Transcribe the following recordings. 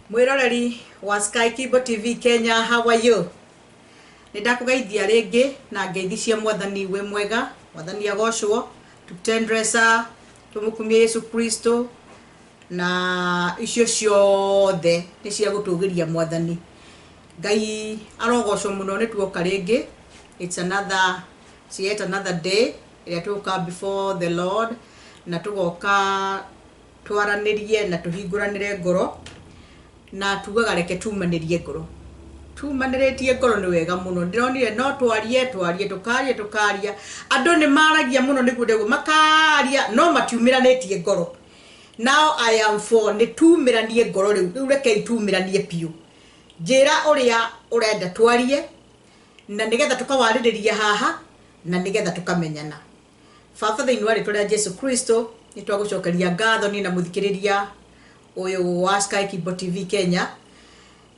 Mwĩroreri wa Sky Kibo TV Kenya, how are you? Nĩ ndakũgeithia rĩngĩ na ngeithi cia mwathani. Wĩ mwega? Mwathani agocwo. Tutendresa tũmũkumie Yesu Kristo na icio ciothe nĩ cia gũtũgĩria mwathani. Ngai arogocwo mũno. Nĩ tuoka rĩngĩ. It's another, it's yet another day ĩrĩa tũgũka before the Lord na tũgoka twaranĩrie na tũhingũranĩre ngoro, na tugaga reke tumanĩrie ngoro. Tumanĩrĩtie ngoro nĩ wega mũno. Ndĩronire no twarie, twarie, tũkaria, tũkaria. Andũ nĩ maragia mũno, nĩguo ndĩguo makaria, no matiumĩranĩtie ngoro. Now I am for nĩ tumĩranie ngoro rĩu. Rĩu rekei tumĩranie biũ. Njĩra ũrĩa ũrenda twarie na nĩgetha tũkawarĩrĩria haha na nĩgetha tũkamenyana. Baba, thĩinĩ wa rĩtwa rĩa Jesu Kristo, nĩ twagũcokeria ngatho niĩ na mũthikĩrĩria ũyũ wa Sky Kibo TV Kenya.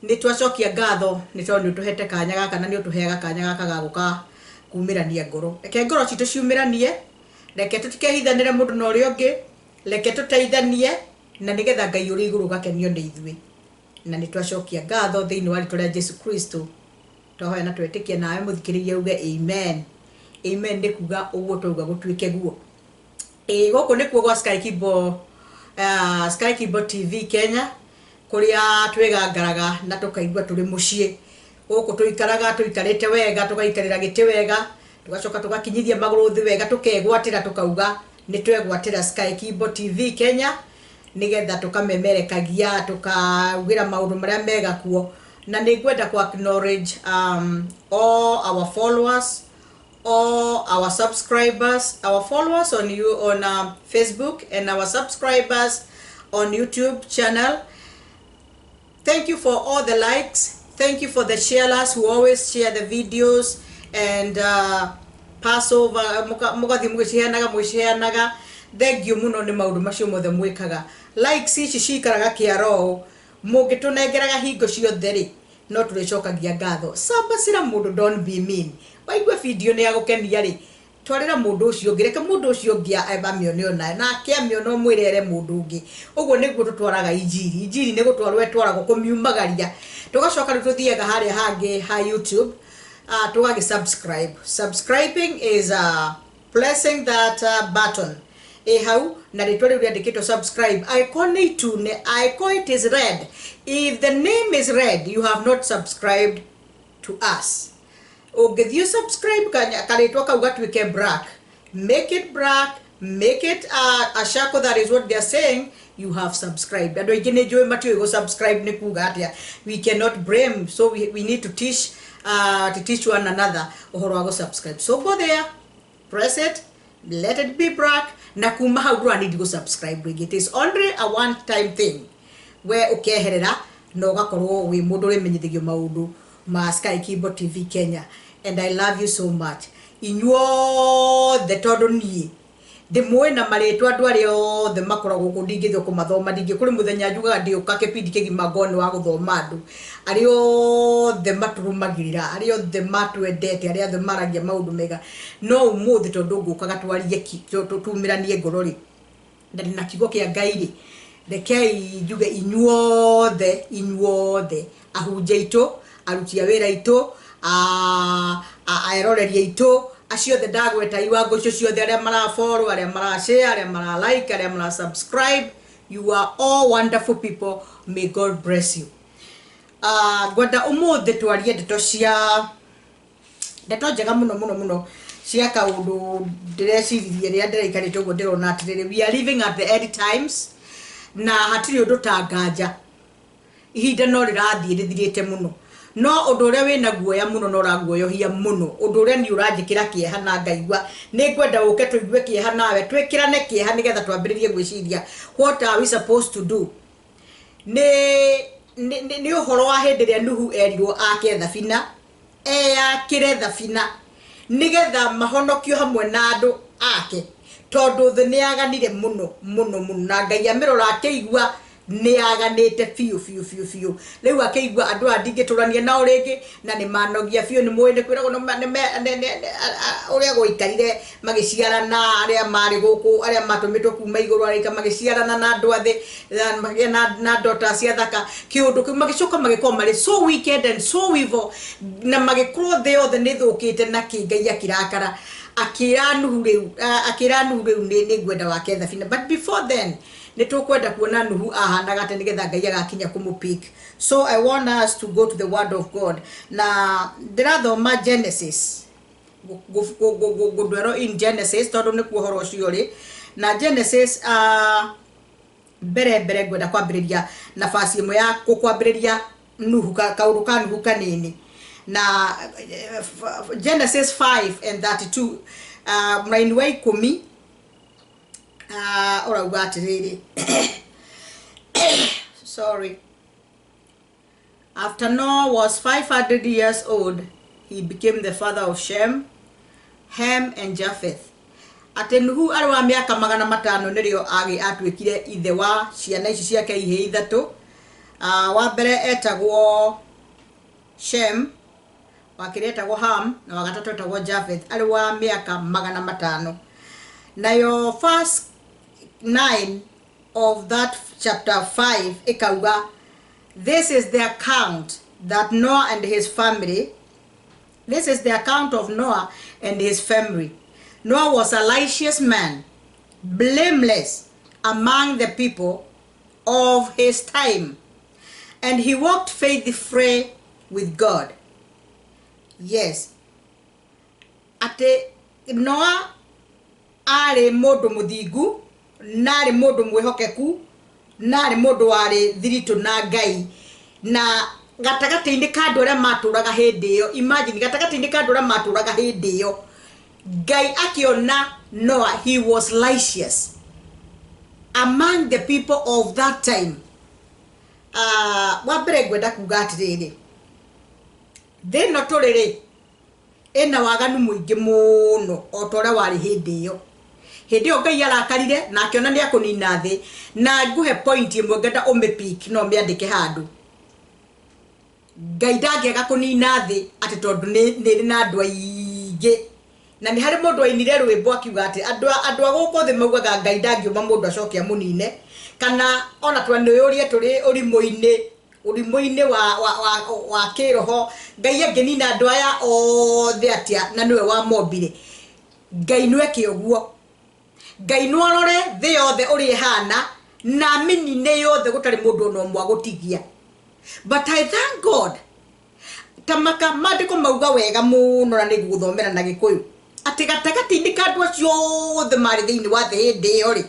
Nĩ twacokia ngatho nĩ tondũ nĩ ũtũhete kanya gaka na nĩ ũtũheaga kanya gaka ga gũka kumĩrania ngoro. Reke ngoro citũ ciumĩranie, reke tũtikehithanĩre mũndũ na ũrĩa ũngĩ, reke tũteithanie na nĩgetha Ngai ũrĩ igũrũ ũgakenio nĩ ithuĩ. Na nĩ twacokia ngatho thĩinĩ wa rĩtwa rĩa Jesu Kristo twahoya na twetĩkia, nawe mũthikĩrĩria uge amen. Amen nĩ kuga ũguo twauga gũtuĩke guo. Ĩĩ, gũkũ nĩkuo gwa Sky Kibo, Sky Kibo TV Kenya, kũrĩa twĩgangaraga na tũkaigua tũrĩ mũciĩ. Gũkũ tũikaraga tũikarĩte wega, tũgaikarĩra gĩtĩ wega, tũgacoka tũgakinyithia magũrũ thĩ wega, tũkegwatĩra, tũkauga nĩ twegwatĩra Sky Kibo TV Kenya nĩgetha tũkamemerekagia, tũkaugĩra maũndũ marĩa mega kuo. Na nĩ ngwenda ku acknowledge all our followers, all our subscribers, our followers on you on Facebook and our subscribers on YouTube channel. Thank you for all the likes. Thank you for the sharers who always share the videos and pass over, mũgathiĩ mũgĩciheanaga, mũgĩciheanaga. Thank you mũno nĩ maũndũ macio mothe mwĩkaga. Likes ici cikaraga kĩaro ũũ, mũngĩtũnengeraga hingo ciothe rĩ, no tũrĩcokagia ngatho. Cambacĩra mũndũ, don't be mean. Waigua video nĩ yagũkenia rĩ, twarĩra mũndũ ũcio ũngĩ, reke mũndũ ũcio ũngĩ amĩone onayo, nake amĩona ũmwĩre ere mũndũ ũngĩ. Ũguo nĩguo tũtwaraga injiri. Injiri nĩ gũtwarwo ĩtwaragwo, kũmiumagaria. Tũgacoka rĩu tũthiaga harĩa hangĩ ha YouTube, tũgagĩ subscribe. Subscribing is pressing that button ĩ hau na rĩtwa rĩu rĩandĩkĩtwo subscribe. Angĩkorwo nĩ itune, angĩkorwo it is red, if the name is red, you have not subscribed to us. Ũngĩthiĩ subscribe, karĩtwa kau gatuĩke black, make it black, make it a circle, that is what they are saying you have subscribed. Andũ aingĩ nĩ njũĩ matiũĩ gũ subscribe nĩ kuga atĩa. We cannot blame, so we need to teach one another ũhoro wa gũ subscribe. So go there, press it, let it be black, na kuma hau ndũra go subscribe rĩngĩ. It is only a one time thing. We ũkeherera na ũgakorwo wĩ mũndũ ũrĩmenyithagio maũndũ ma Sky Kibo TV Kenya. And I love you so much inyuothe, tondũ niĩ ndĩmũĩ na marĩtwa. Andũ arĩa othe makoragwo kũ ndingĩthiĩ kũmathoma, ndingĩ kũrĩ mũthenya njugaga ndĩũka kĩbindi kĩgima ngorwo nĩ wa gũthoma. Andũ arĩa othe matũrũmagĩrĩra, arĩa othe matwendete, arĩa othe maragia maũndũ mega. No ũmũthĩ tondũ ngũkaga twarie tumĩranie ngoro rĩ, na ndĩna kiugo kĩa Ngai rĩ, rekei njuge inyuothe, inyuothe ahunjia aitũ, aruti a wĩra aitũ, eroreri aitũ, acio othe ndagweta, iwango icio ciothe, arĩa marafollow, arĩa marashare, arĩa maralike, arĩa marasubscribe, you are all wonderful people. May God bless you. Ngwenda ũmũthĩ twarie ndeto cia ndeto njega mũno mũno mũno cia kaũndũ ndĩreciririe rĩrĩa ndĩraikarĩte ũguo. Ndĩrona atĩrĩrĩ, we are living at the end times na hatirĩ ũndũ ta nganja ihinda no rĩrathiĩ rĩthirĩte mũno. No ũndũ ũrĩa wĩna guoya mũno na ũraguoyohia mũno, ũndũ ũrĩa niĩ ũranjĩkĩra kĩeha na ngaigua nĩ ngwenda ũke tũigue kĩeha nawe, twĩkĩrane kĩeha nĩgetha twambĩrĩrie gwĩciria what are we supposed to do, nĩ ũhoro wa hĩndĩ ĩrĩa Nuhu erirwo ake thabina, eyakĩre thabina nĩgetha mahonokio hamwe na andũ ake, tondũ thĩ nĩ yaganire mũno mũno mũno na Ngai amĩrora akĩigua Nĩ aganĩte biũ biũ biũ biũ. Rĩu akĩigua andũ aya ndingĩtũrania nao rĩngĩ na nĩ manogia biũ. Nĩ mũĩ nĩ kwĩragwo ũrĩa gwaikarire magĩciarana arĩa marĩ gũkũ, arĩa matũmĩtwo kuma igũrũ, araika magĩciarana na andũ a thĩ na magĩa na daughters cia thaka. Kĩũndũ kĩu magĩcoka magĩkorwo marĩ so wicked and so evil na magĩkorwo thĩ yothe nĩ thũkĩte na kĩ. Ngai akĩrakara, akĩra Nuhu rĩu, akĩra Nuhu rĩu nĩ ngwenda wake thabina. But before then, nĩ tũkwenda kuona Nuhu ahanaga atĩa nĩgetha Ngai agakinya kũmũpick. So I want us to go to the word of God na ndĩrathoma Genesis, ngũdwell in Genesis tondũ nĩkuo ũhoro ũcio ũrĩ. Na Genesis, mbere mbere ngwenda kwambĩrĩria nafasi ĩmwe ya kwambĩrĩria Nuhu, kaũndũ ka Nuhu kanini, na Genesis 5 and 32, mũraini wa 10, ũrauga atĩrĩrĩ, sorry, "After Noah was 500 years old, he became the father of Shem, Ham and Japheth." Atĩ Nuhu arĩ wa mĩaka 500 nĩrĩo atuĩkire ithe wa ciana ici ciake ihĩ ithatũ. Wa mbere etagwo Shem, wa kerĩ etagwo Ham, na wa gatatũ etagwo Japheth, arĩ wa mĩaka 500. Nayo verse 9 of that chapter 5 ĩkauga, "This is the account that Noah and his family, this is the account of Noah and his family. Noah was a righteous man, blameless among the people of his time, and he walked faithfully with God." Yes, atĩ Noah arĩ mũndũ mũthingu na arĩ mũndũ mwĩhokeku na arĩ mũndũ warĩ thiritũ na Ngai na gatagatĩ-inĩ ka andũ arĩa matũraga hĩndĩ ĩyo. Imagine, gatagatĩ-inĩ ka andũ arĩa matũraga hĩndĩ ĩyo, Ngai akĩona Noah, he was righteous among the people of that time. Wa mbere ngwenda kuga atĩrĩrĩ, thĩ ĩno tũrĩ rĩ, ĩna waganu mũingĩ mũno o ta ũrĩa warĩ hĩndĩ ĩyo. Hĩndĩ ĩyo Ngai arakarire na akĩona nĩ akũnina thĩ. Na nguhe point ĩmwe ngenda ũmĩpick, no ũmĩandĩke handũ. Ngai ndangĩaga kũnina thĩ atĩ tondũ nĩ ĩrĩ na andũ aingĩ. Na nĩ harĩ mũndũ ainire rwĩmbo akiuga atĩ andũ a gũkũ thĩ maugaga Ngai ndangĩũma mũndũ acoke amũnine, kana ona twanĩyũrie tũrĩ ũrimũ-inĩ wa kĩroho, Ngai angĩnina andũ aya othe atĩa na nĩwe wamombire? Ngai no eke ũguo. Ngai no arore thĩ yothe ũrĩa ĩhana na amĩnine yothe, gũtarĩ mũndũ ona ũmwe agũtigia. But I thank God, tamaka maandĩko mauga wega mũno, na nĩ ngũgũthomera na Gĩkũyũ, atĩ gatagatĩ-inĩ ka andũ acio othe marĩ thĩinĩ wa thĩ hĩndĩ ĩyo rĩ,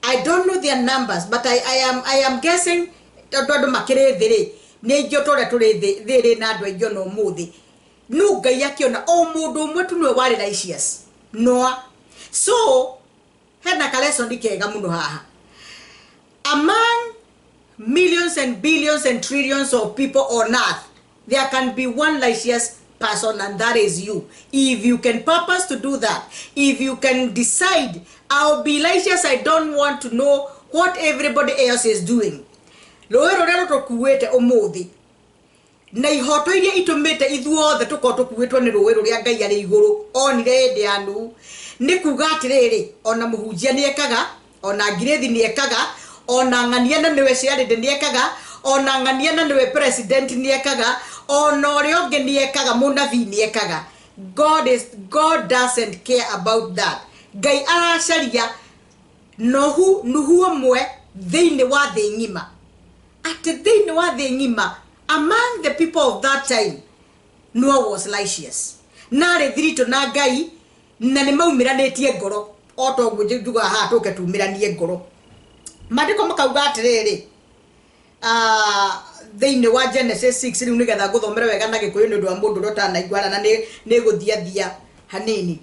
I don't know their numbers, but I am guessing, tondũ andũ makĩrĩ thĩ rĩ, nĩ aingĩ o ta ũrĩa tũrĩ thĩ. Thĩ ĩrĩ na andũ aingĩ ona ũmũthĩ, no Ngai akĩona o mũndũ ũmwe tu nĩwe warĩ righteous, Noah. So hena kalesson kega mũno haha. Among millions and billions and trillions of people on earth, there can be one righteous person, and that is you. If you can purpose to do that, if you can decide, "I'll be righteous, I don't want to know what everybody else is doing." Rũĩ rũrĩa rũtũkuĩte ũmũthĩ na ihoto iria itũmĩte ithuothe tũkorwo tũkuĩtwo nĩ rũĩ rũrĩa Ngai arĩ igũrũ onire hĩndĩ ya Nuhu, nĩ kuga atĩrĩrĩ, ona mũhunjia nĩ ekaga, ona ngirĩthi nĩ ekaga, ona ng'ania na nĩwe ciarĩndĩ nĩ ekaga, ona ng'ania na nĩwe president nĩ ekaga, ona ũrĩa ũngĩ nĩ ekaga, mũnabii nĩ ekaga. God doesn't care about that. Ngai aracaria Nohu, Nuhu ũmwe thĩinĩ wa thĩ ng'ima, atĩ thĩinĩ wa thĩ ng'ima, among the people of that time, Noah was righteous na arĩ thiritũ na Ngai na nĩ maumĩranĩtie ngoro o ta ũguo njugaga haha tũke tumĩranie ngoro. Maandĩko makauga atĩrĩrĩ, thĩinĩ wa Genesis 6 rĩu, nĩgetha ngũthomere wega na Gĩkũyũ nĩ ũndũ wa mũndũ ũrĩa ũtanaiguana na nĩ gũthiathia hanini.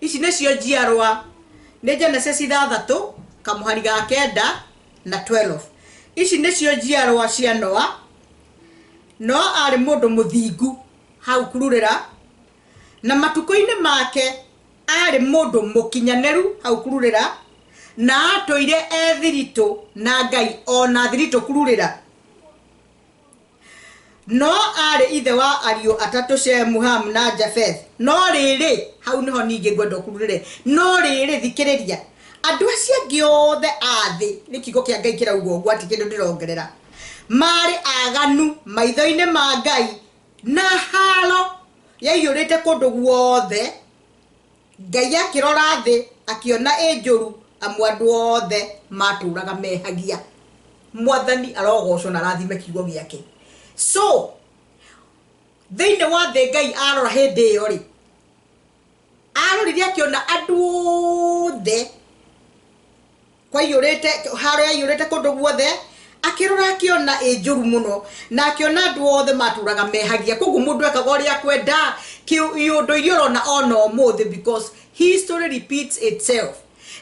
Ici nĩcio njiarwa, nĩ Genesis 6 kamũhari ga 9 na 12. Ici nĩcio njiarwa cia Noa. Noa arĩ mũndũ mũthingu, hau kururĩra, na matukũ-inĩ make arĩ mũndũ mũkinyanĩru, hau kururĩra. Na atũire e thiritũ na Ngai o na thiritũ kururĩra. No aarĩ ithe wa ariũ atatũ Shemu, Hamu na Jafeth. No rĩrĩ, hau nĩho ningĩ ngwenda ũkururĩre. No rĩrĩ, thikĩrĩria, andũ acio angĩ othe a thĩ, nĩ kiugo kĩa Ngai kĩrauga ũguo, hatirĩ kĩndũ ndĩrongerera, maarĩ aganu maitho-inĩ ma Ngai, na haaro yaiyũrĩte kũndũ guothe. Ngai akĩrora thĩ, akĩona ĩ njũru, amu andũ othe maatũũraga mehagia. Mwathani arogocwo na arathime kiugo gĩake. So, thĩinĩ wa thĩ Ngai arora hĩndĩ ĩyo rĩ, arorire akĩona andũ othe kwaiyũrĩte haro yaiyũrĩte kũndũ guothe akĩrora akĩona ĩ njũru mũno na akĩona andũ othe matũraga mehagia koguo mũndũ ekaga ũrĩa akwenda iũndũ iria ũrona ona ũmũthĩ because history repeats itself.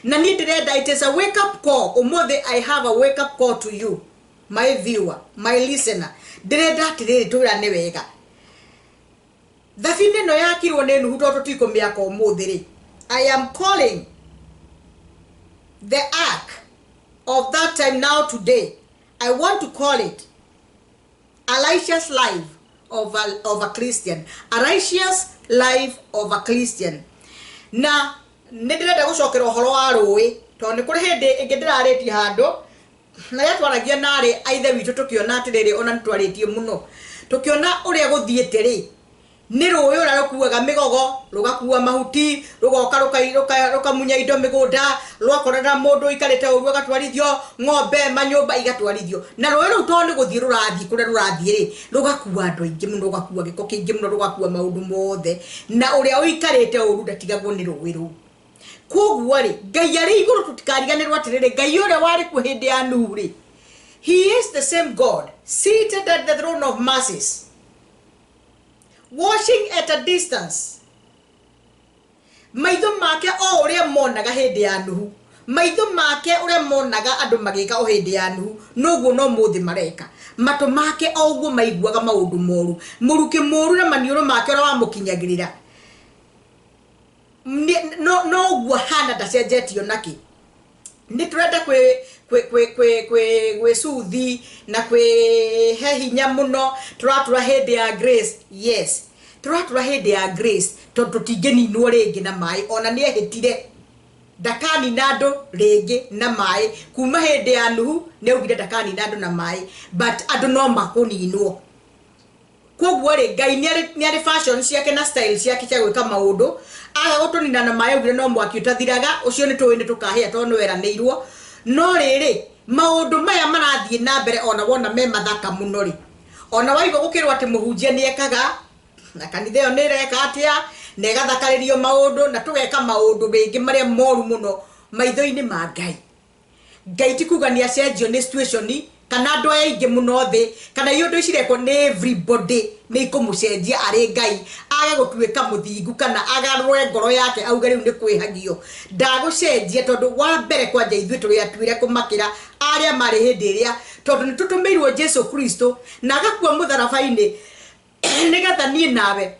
Na niĩ ndĩrenda, it is a wake up call ũmũthĩ. I have a wake up call to you, my viewer, my listener. Ndĩrenda atĩrĩrĩ, twĩrane wega, thabina ĩno yakirwo nĩ Nuhu tondũ tũtikũmĩaka ũmũthĩ rĩ, I am calling the ark of that time now today, I want to call it a righteous life of a Christian, a righteous life of a Christian. Na nĩ ndĩrenda gũcokera ũhoro wa rũĩ tondũ nĩ kũrĩ hĩndĩ ĩngĩ ndĩrarĩtie handũ na rĩrĩa twaragia na arĩ a ithe witũ tũkĩona atĩrĩrĩ, ona nĩ twarĩtie mũno tũkĩona ũrĩa gũthiĩte rĩ, nĩ rũĩ ũrĩa rũkuaga mĩgogo, rũgakua mahuti, rũgoka rũkamunya indo mĩgũnda, rwakorera mũndũ ũikarĩte ũru agatwarithio, ng'ombe, manyũmba igatwarithio na rũĩ rũu. Tondũ nĩ gũthiĩ rũrathiĩ kũrĩa rũrathiĩ rĩ, rũgakua andũ aingĩ mũno, rũgakua gĩko kĩingĩ mũno, rũgakua maũndũ mothe, na ũrĩa ũikarĩte ũru ndatigagwo nĩ rũĩ rũu. Koguo rĩ, Ngai arĩ igũrũ, tũtikariganĩrwo atĩrĩrĩ, Ngai ũrĩa warĩ kuo hĩndĩ ya Nuhu rĩ, he is the same God seated at the throne of mercies, watching at a distance. Maitho make o ũrĩa monaga hĩndĩ ya Nuhu, maitho make ũrĩa monaga andũ magĩka o hĩndĩ ya Nuhu, noguo no mũthĩ mareka. Matũ make o ũguo maiguaga maũndũ moru, mũrukĩ mũru na maniũrũ make ũrĩa wamũkinyagĩrĩra, no ũguo hana, ndacenjetio nakĩ. Nĩ tũrenda kwĩ gwĩcuthi na kwĩhe hinya mũno. Tũratũra hĩndĩ ya grace. Yes, tũratũra hĩndĩ ya grace tondũ tũtingĩninwo rĩngĩ na maĩ. Ona nĩ ehĩtire ndakanina andũ rĩngĩ na maĩ. Kuma hĩndĩ ya Nuhu nĩ augire ndakanina andũ na maĩ, but andũ no makũninwo. Koguo rĩ, Ngai nĩ arĩ fashion ciake na style ciake cia gwĩka maũndũ. Aga gũtũnina na maĩ, augire no mwaki ũtathiraga, ũcio nĩ tũĩ nĩ tũkahĩa tondũ nĩ weranĩirwo. No rĩrĩ, maũndũ maya marathiĩ na mbere, ona wona me mathaka mũno rĩ, ona waigua gũkĩrwo atĩ mũhunjia nĩ ekaga na kanitha ĩyo nĩ ĩreka atĩa na ĩgathakarĩrio maũndũ na tũgeka maũndũ maingĩ marĩa moru mũno maitho-inĩ ma Ngai. Ngai ti kuga nĩ acenjio nĩ situation kana andũ aya aingĩ mũno thĩ kana iũndũ ici irekwo nĩ everybody nĩ ikũmũcenjia arĩ Ngai age gũtuĩka mũthingu kana agarũre ngoro yake auge rĩu nĩ kwĩhagio. Ndagũcenjia tondũ wa mbere kwanja ithuĩ tũrĩ atuĩre kũmakĩra arĩa marĩ hĩndĩ ĩrĩa, tondũ nĩ tũtũmĩirwo Jesu Kristo na agakua mũtharaba-inĩ nĩgetha niĩ nawe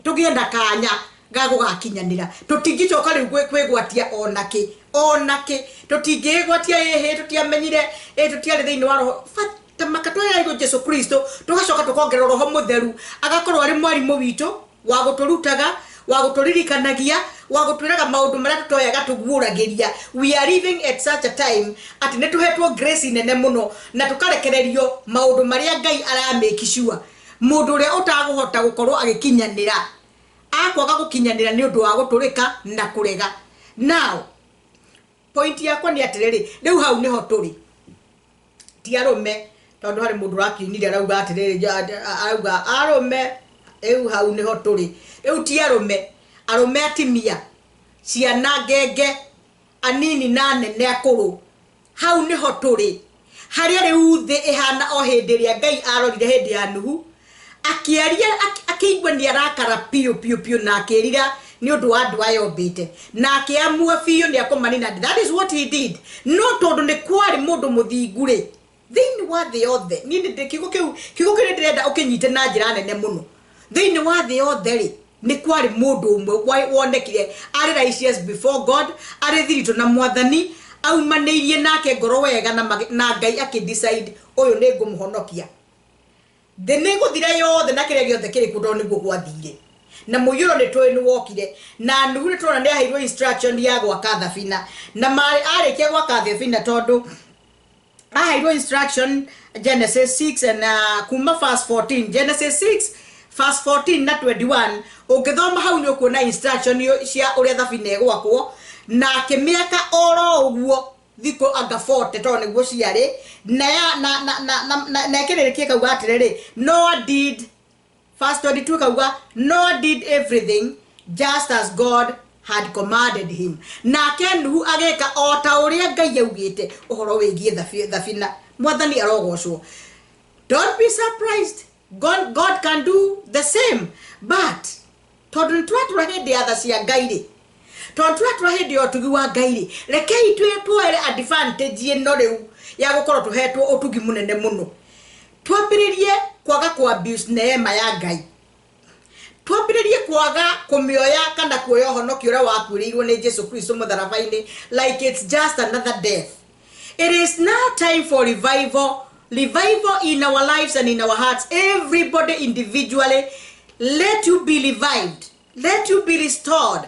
tũgĩe na kanya ga gũgakinyanĩra. Tũtingĩcoka rĩu kwĩgwatia onakĩ onakĩ, tũtingĩgwatia ĩhĩ tũtiamenyire ĩ tũtiarĩ thĩinĩ wa roho bata maka twereirwo Jesu Kristo, tũgacoka tũkongererwo Roho Mũtheru agakorwo arĩ mwarimũ witũ wa gũtũrutaga, wa gũtũririkanagia, wa gũtwĩraga maũndũ marĩa tũtoyaga tũguũragĩria. We are living at such a time atĩ nĩ tũhetwo grace nene mũno na tũkarekererio maũndũ marĩa Ngai aramake sure mũndũ ũrĩa ũtagũhota gũkorwo agĩkinyanĩra akwaga gũkinyanĩra nĩ ũndũ wa gũtũrĩka na kũrega. Now, point yakwa nĩ atĩrĩrĩ, rĩu hau nĩho tũrĩ, ti arũme, tondũ harĩ mũndũ ũrakiunire arauga atĩrĩrĩ, arauga arũme. Rĩu hau nĩho tũrĩ rĩu, ti arũme, arũme, atimia, ciana, ngenge, anini na nene, akũrũ, hau nĩho tũrĩ, harĩa rĩu thĩ ĩhana o hĩndĩ ĩrĩa Ngai arorire hĩndĩ ya Nuhu, akĩaria, akĩigua nĩ arakara biũ biũ biũ na akĩrira nĩ ũndũ wa andũ aya ombĩte na akĩamua biũ nĩ akũmanina. That is what he did. No tondũ nĩ kwarĩ mũndũ mũthingu rĩ thĩinĩ wa thĩ yothe, niĩ nĩ kiugo kĩu, kiugo kĩu nĩ ndĩrenda ũkĩnyite na njĩra nene mũno. Thĩinĩ wa thĩ yothe rĩ, nĩ kwarĩ mũndũ ũmwe wonekire arĩ righteous before God, arĩ thiritũ na Mwathani. Aumanĩirie nake ngoro wega na na Ngai akĩ decide ũyũ nĩ ngũmũhonokia. Thĩ nĩ ĩgũthira yothe na kĩrĩa gĩothe kĩrĩ kuo tondũ nĩguo gwathire. Na mũiyũro nĩ tũĩ nĩ wokire. Na Nuhu nĩ tũrona nĩ aheirwo instruction ya gwaka thabina. Na marĩ arĩkia gwaka thabina tondũ aheirwo instruction Genesis 6 and kuma verse 14 Genesis 6 verse 14 na 21 ũngĩthoma hau nĩ ũkuona instruction cia ũrĩa thabina ĩgwakwo na akĩmĩaka oro ũguo thikũ anga 40 tondũ nĩguo ciarĩ na ya na na na na na, na ĩkĩrĩrĩkia kauga atĩrĩrĩ Noah did Verse 22 kauga Noah did everything just as God had commanded him. Nake Nuhu agĩka o ta ũrĩa Ngai augĩte ũhoro wĩgiĩ thabina. Mwathani arogocwo. Don't be surprised. God can do the same. But tondũ nĩ tũratũra hĩndĩ ya tha cia Ngai rĩ, tondũ tũratũra hĩndĩ ya ũtugi wa Ngai rĩ, rekei tuoere advantage ĩno rĩu ya gũkorwo tũhetwo ũtugi mũnene mũno. Twambĩrĩrie kwaga kũ abuse neema ya Ngai. Twambĩrĩrie kwaga kũmĩoya kana kuoya ũhonokio ũrĩa wakuĩrĩirwo nĩ Jesu Kristo mũtharaba-inĩ like it's just another death. It is now time for revival, revival in our lives and in our hearts. Everybody individually, let you be revived. Let you be restored.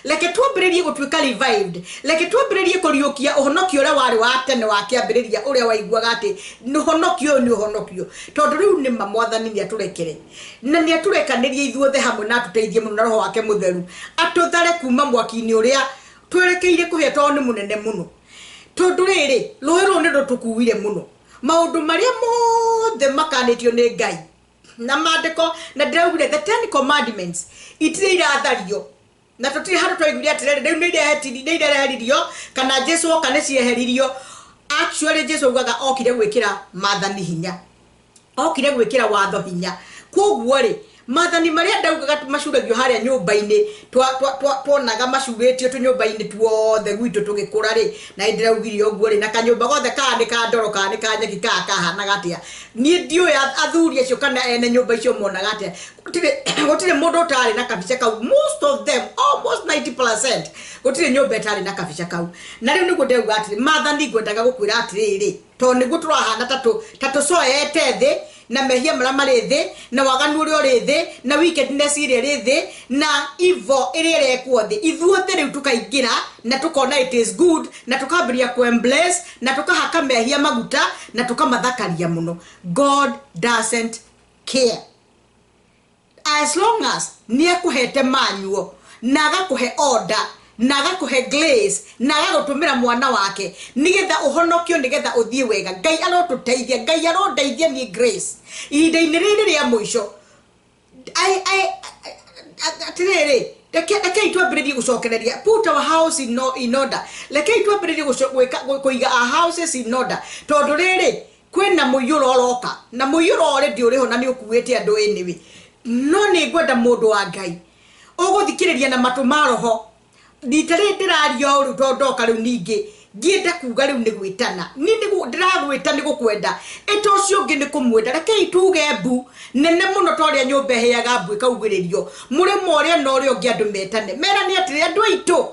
Reke twambĩrĩrie gũtuĩka revived. Reke twambĩrĩrie kũriũkia ũhonokio ũrĩa warĩ wa tene wa kĩambĩrĩria ũrĩa waiguaga atĩ nĩ ũhonokio ũyũ nĩ ũhonokio. Tondũ rĩu nĩ ma Mwathani nĩ atũrekere. Na nĩ atũrekanĩrie ithuothe hamwe na atũteithie mũno na Roho wake Mũtheru. Atũthare kuma mwaki-inĩ ũrĩa twerekeire kũhĩa tondũ nĩ mũnene mũno. Tondũ rĩrĩ, rũĩ rũrũ nĩ rũtũkuire mũno. Maũndũ marĩa mothe makanĩtio nĩ Ngai na maandĩko na ndĩraugire the ten commandments itirĩ irathario na tũtirĩ handũ twaiguire atĩrĩrĩ rĩu nĩ ireheririo kana Jesu oka nĩ cieheririo. Actually Jesu augaga okire gwĩkĩra maathani hinya okire gwĩkĩra watho hinya koguo rĩ maathani marĩa ndaugaga macuragio harĩa nyũmba-inĩ twonaga macurĩtio tũnyũmba-inĩ tuothe gwitũ tũgĩkũra rĩ na ndĩraugire ũguo rĩ na kanyũmba gothe kaa nĩ ka ndoro kaa nĩ ka nyeki kaa kahanaga atĩa niĩ ndiũĩ athuri acio kana ene nyũmba icio monaga atĩa gũtirĩ mũndũ ũtarĩ na kabica kau most of them almost 90% gũtirĩ nyũmba ĩtarĩ na kabica kau na rĩu nĩguo ndĩrauga atĩrĩ maathani ngwendaga gũkwĩra atĩrĩrĩ tondũ nĩguo tũrahana ta tũcoete thĩ na mehia marĩa marĩ thĩ na waganu ũrĩa ũrĩ thĩ na wickedness ĩrĩa ĩrĩ thĩ na evil ĩrĩa ĩrekwo thĩ ithuothe rĩu tũkaingĩra na tũkona it is good na tũkambĩrĩria kũ embrace na tũkahaka mehia maguta na tũkamathakaria mũno. God doesn't care as long as nĩ akũhete manual na agakũhe order na agakũhe grace na agagũtũmĩra mwana wake nĩgetha ũhonokio nĩgetha ũthiĩ wega. Ngai arotũteithia, Ngai arondeithia niĩ Grace ihinda-inĩ rĩrĩ rĩa mũico. Atĩrĩrĩ, rekei twambĩrĩrie gũcokereria, put our house in, no, in order. Rekei twambĩrĩrie kũiga our houses in order tondũ rĩrĩ kwĩna mũiyũro ũroka na mũiyũro already ũrĩho na nĩ ũkuĩte andũ anyway. No nĩ ngwenda mũndũ wa Ngai ũgũthikĩrĩria na matũ ma roho rita rĩrĩ ndĩraria ũũ rĩu tondũ ndoka rĩu ningĩ ngĩenda kuga rĩu nĩ gwĩtana niĩ ndĩragwĩta nĩ gũkwenda ĩta ũcio ũngĩ nĩ kũmwenda. Rekei tuge mbu nene mũno ta ũrĩa nyũmba ĩhĩaga mbu ĩkaugĩrĩrio mũrĩmo ũrĩa na ũrĩa ũngĩ andũ metane merane atĩrĩ andũ aitũ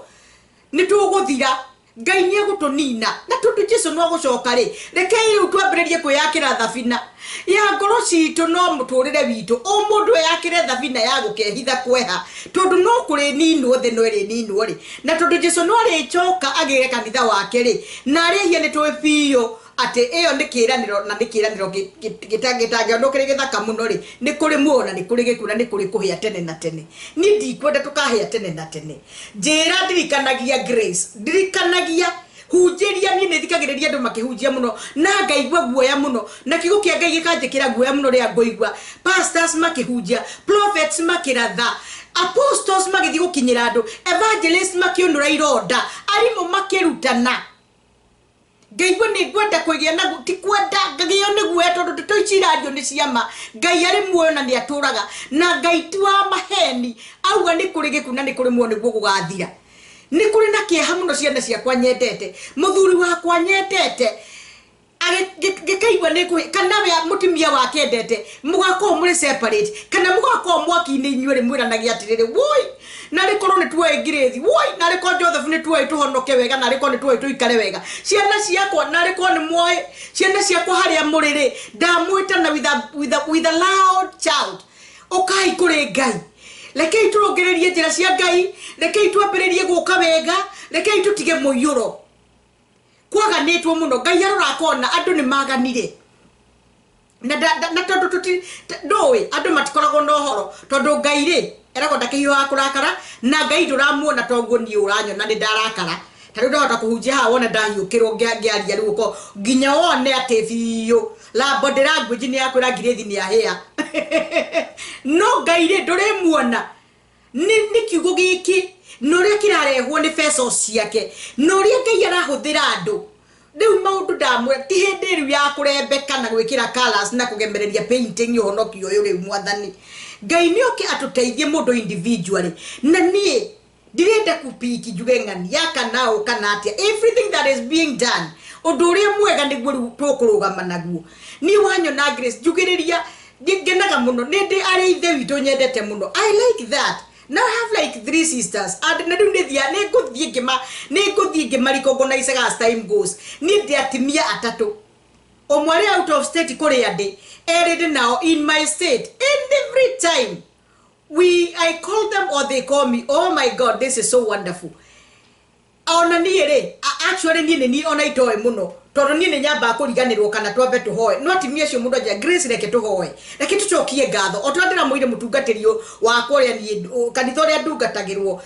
nĩ tũgũthira Ngai nĩ egũtũnina na tondũ Jesu no agũcoka rĩ rekei rĩu twambĩrĩrie kwĩyakĩra thabina ya ngoro citũ no mũtũrĩre witũ o mũndũ eyakĩre thabina ya gũkehitha kweha tondũ no kũrĩninwo thĩ no ĩrĩninwo rĩ na tondũ Jesu no arĩcoka agĩre kanitha wake rĩ na arĩa ehia nĩ tũĩ biũ atĩ ĩyo nĩ kĩĩranĩro na nĩ kĩĩranĩro gĩtangĩonwo kĩrĩ gĩthaka mũno rĩ nĩ kũrĩ muoyo na nĩ kũrĩ gĩkuũ na nĩ kũrĩ kũhĩa tene na tene. Niĩ ndikwenda tũkahĩa tene na tene. Njĩra ndirikanagia Grace, ndirikanagia hunjĩria niĩ nĩ thikagĩrĩria andũ makĩhunjia mũno na ngaigua guoya mũno na kiugo kĩa Ngai gĩkanjĩkĩra guoya mũno rĩrĩa ngũigua pastors makĩhunjia, prophets makĩratha, apostles magĩthiĩ gũkinyĩra andũ, evangelists makĩũnũra ironda, arimũ makĩrutana. Ngaigua nĩ ngwenda kũgĩa na ti kwenda ngagĩo nĩ guoya tondũ ndeto ici irario nĩ ciama. Ngai arĩ muoyo na nĩ atũraga na Ngai ti wa maheni auga nĩ kũrĩ gĩkuũ na nĩ kũrĩ muoyo nĩguo gũgathira. Nĩ kũrĩ na kĩeha mũno ciana ciakwa nyendete, mũthuri wakwa nyendete. Ngĩkaigua nĩ kũhĩ kana we mũtumia wake endete mũgakorwo mũrĩ separate kana mũgakorwo mwaki-inĩ inyuerĩ mwĩranagia atĩrĩrĩ, woi, narĩ korwo nĩ tuoĩ ngirĩthi, woi, narĩ korwo Joseph nĩ tuoĩ tũhonoke wega, narĩ korwo nĩ tuoĩ tũikare wega, ciana ciakwa, narĩ korwo nĩ muoĩ ciana ciakwa harĩa mũrĩ rĩ, ndamwĩta na with a loud shout, ũkai kũrĩ Ngai. Rekei tũrũngĩrĩrie njĩra cia Ngai, rekei twambĩrĩrie gũka wega, rekei tũtige mũiyũro. Kwaganĩtwo mũno, Ngai arora akona andũ nĩ maganire na na tondũ tũti ndũĩ andũ matikoragwo na ũhoro, tondũ Ngai rĩ eragwo ndakĩhiũhaga kũrakara, na Ngai ndũramuona toguo niĩ ũranyona nĩ ndarakara. Ta rĩu ndahota kũhunjia haha wone ndahiũkĩrwo ngĩaria rĩu ũko nginya wone atĩ biũ la body language nĩ yakwĩra ngirĩthi nĩ ahĩa. No Ngai rĩ ndũrĩmuona nĩ kiugo gĩkĩ na ũrĩa kĩrarehwo nĩ vessels ciake na ũrĩa Ngai arahũthĩra andũ rĩu. Maũndũ ndamwĩra ti hĩndĩ rĩu ya kũrembeka na gwĩkĩra colours na kũgemereria painting ũhonokio ũyũ. Rĩu Mwathani Ngai nĩ oke atũteithie mũndũ individually, na niĩ ndirenda kupiki njuge ng'ania kana ũ kana atĩa. Everything that is being done, ũndũ ũrĩa mwega nĩguo rĩu tũkũrũgama naguo. Niĩ wanyona Grace njugĩrĩria ngenaga mũno, nĩ ndĩ arĩ ithe witũ nyendete mũno. I like that. Now I have like three sisters and na rĩu nĩ thia nĩ ngũthiĩ ngĩma nĩ ngũthiĩ ngĩma as time goes. Niĩ ndĩ atimia atatũ, ũmwe arĩ out of state kũrĩa ndĩ, erĩ ndĩ nao in my state, and every time we I call them or they call me, oh my God, this is so wonderful. Ona niĩ rĩ, actually niĩ nĩ niĩ ona itoĩ mũno, tondũ niĩ nĩ nyambaga kũriganĩrwo kana twambe tũhoe. No atimia acio mũndũ anjĩra, "Grace, reke tũhoe, reke tũcokie ngatho." O ta ndĩramwĩire mũtungatĩri wakwa ũrĩa niĩ kanitha ũrĩa ndungatagĩrwo,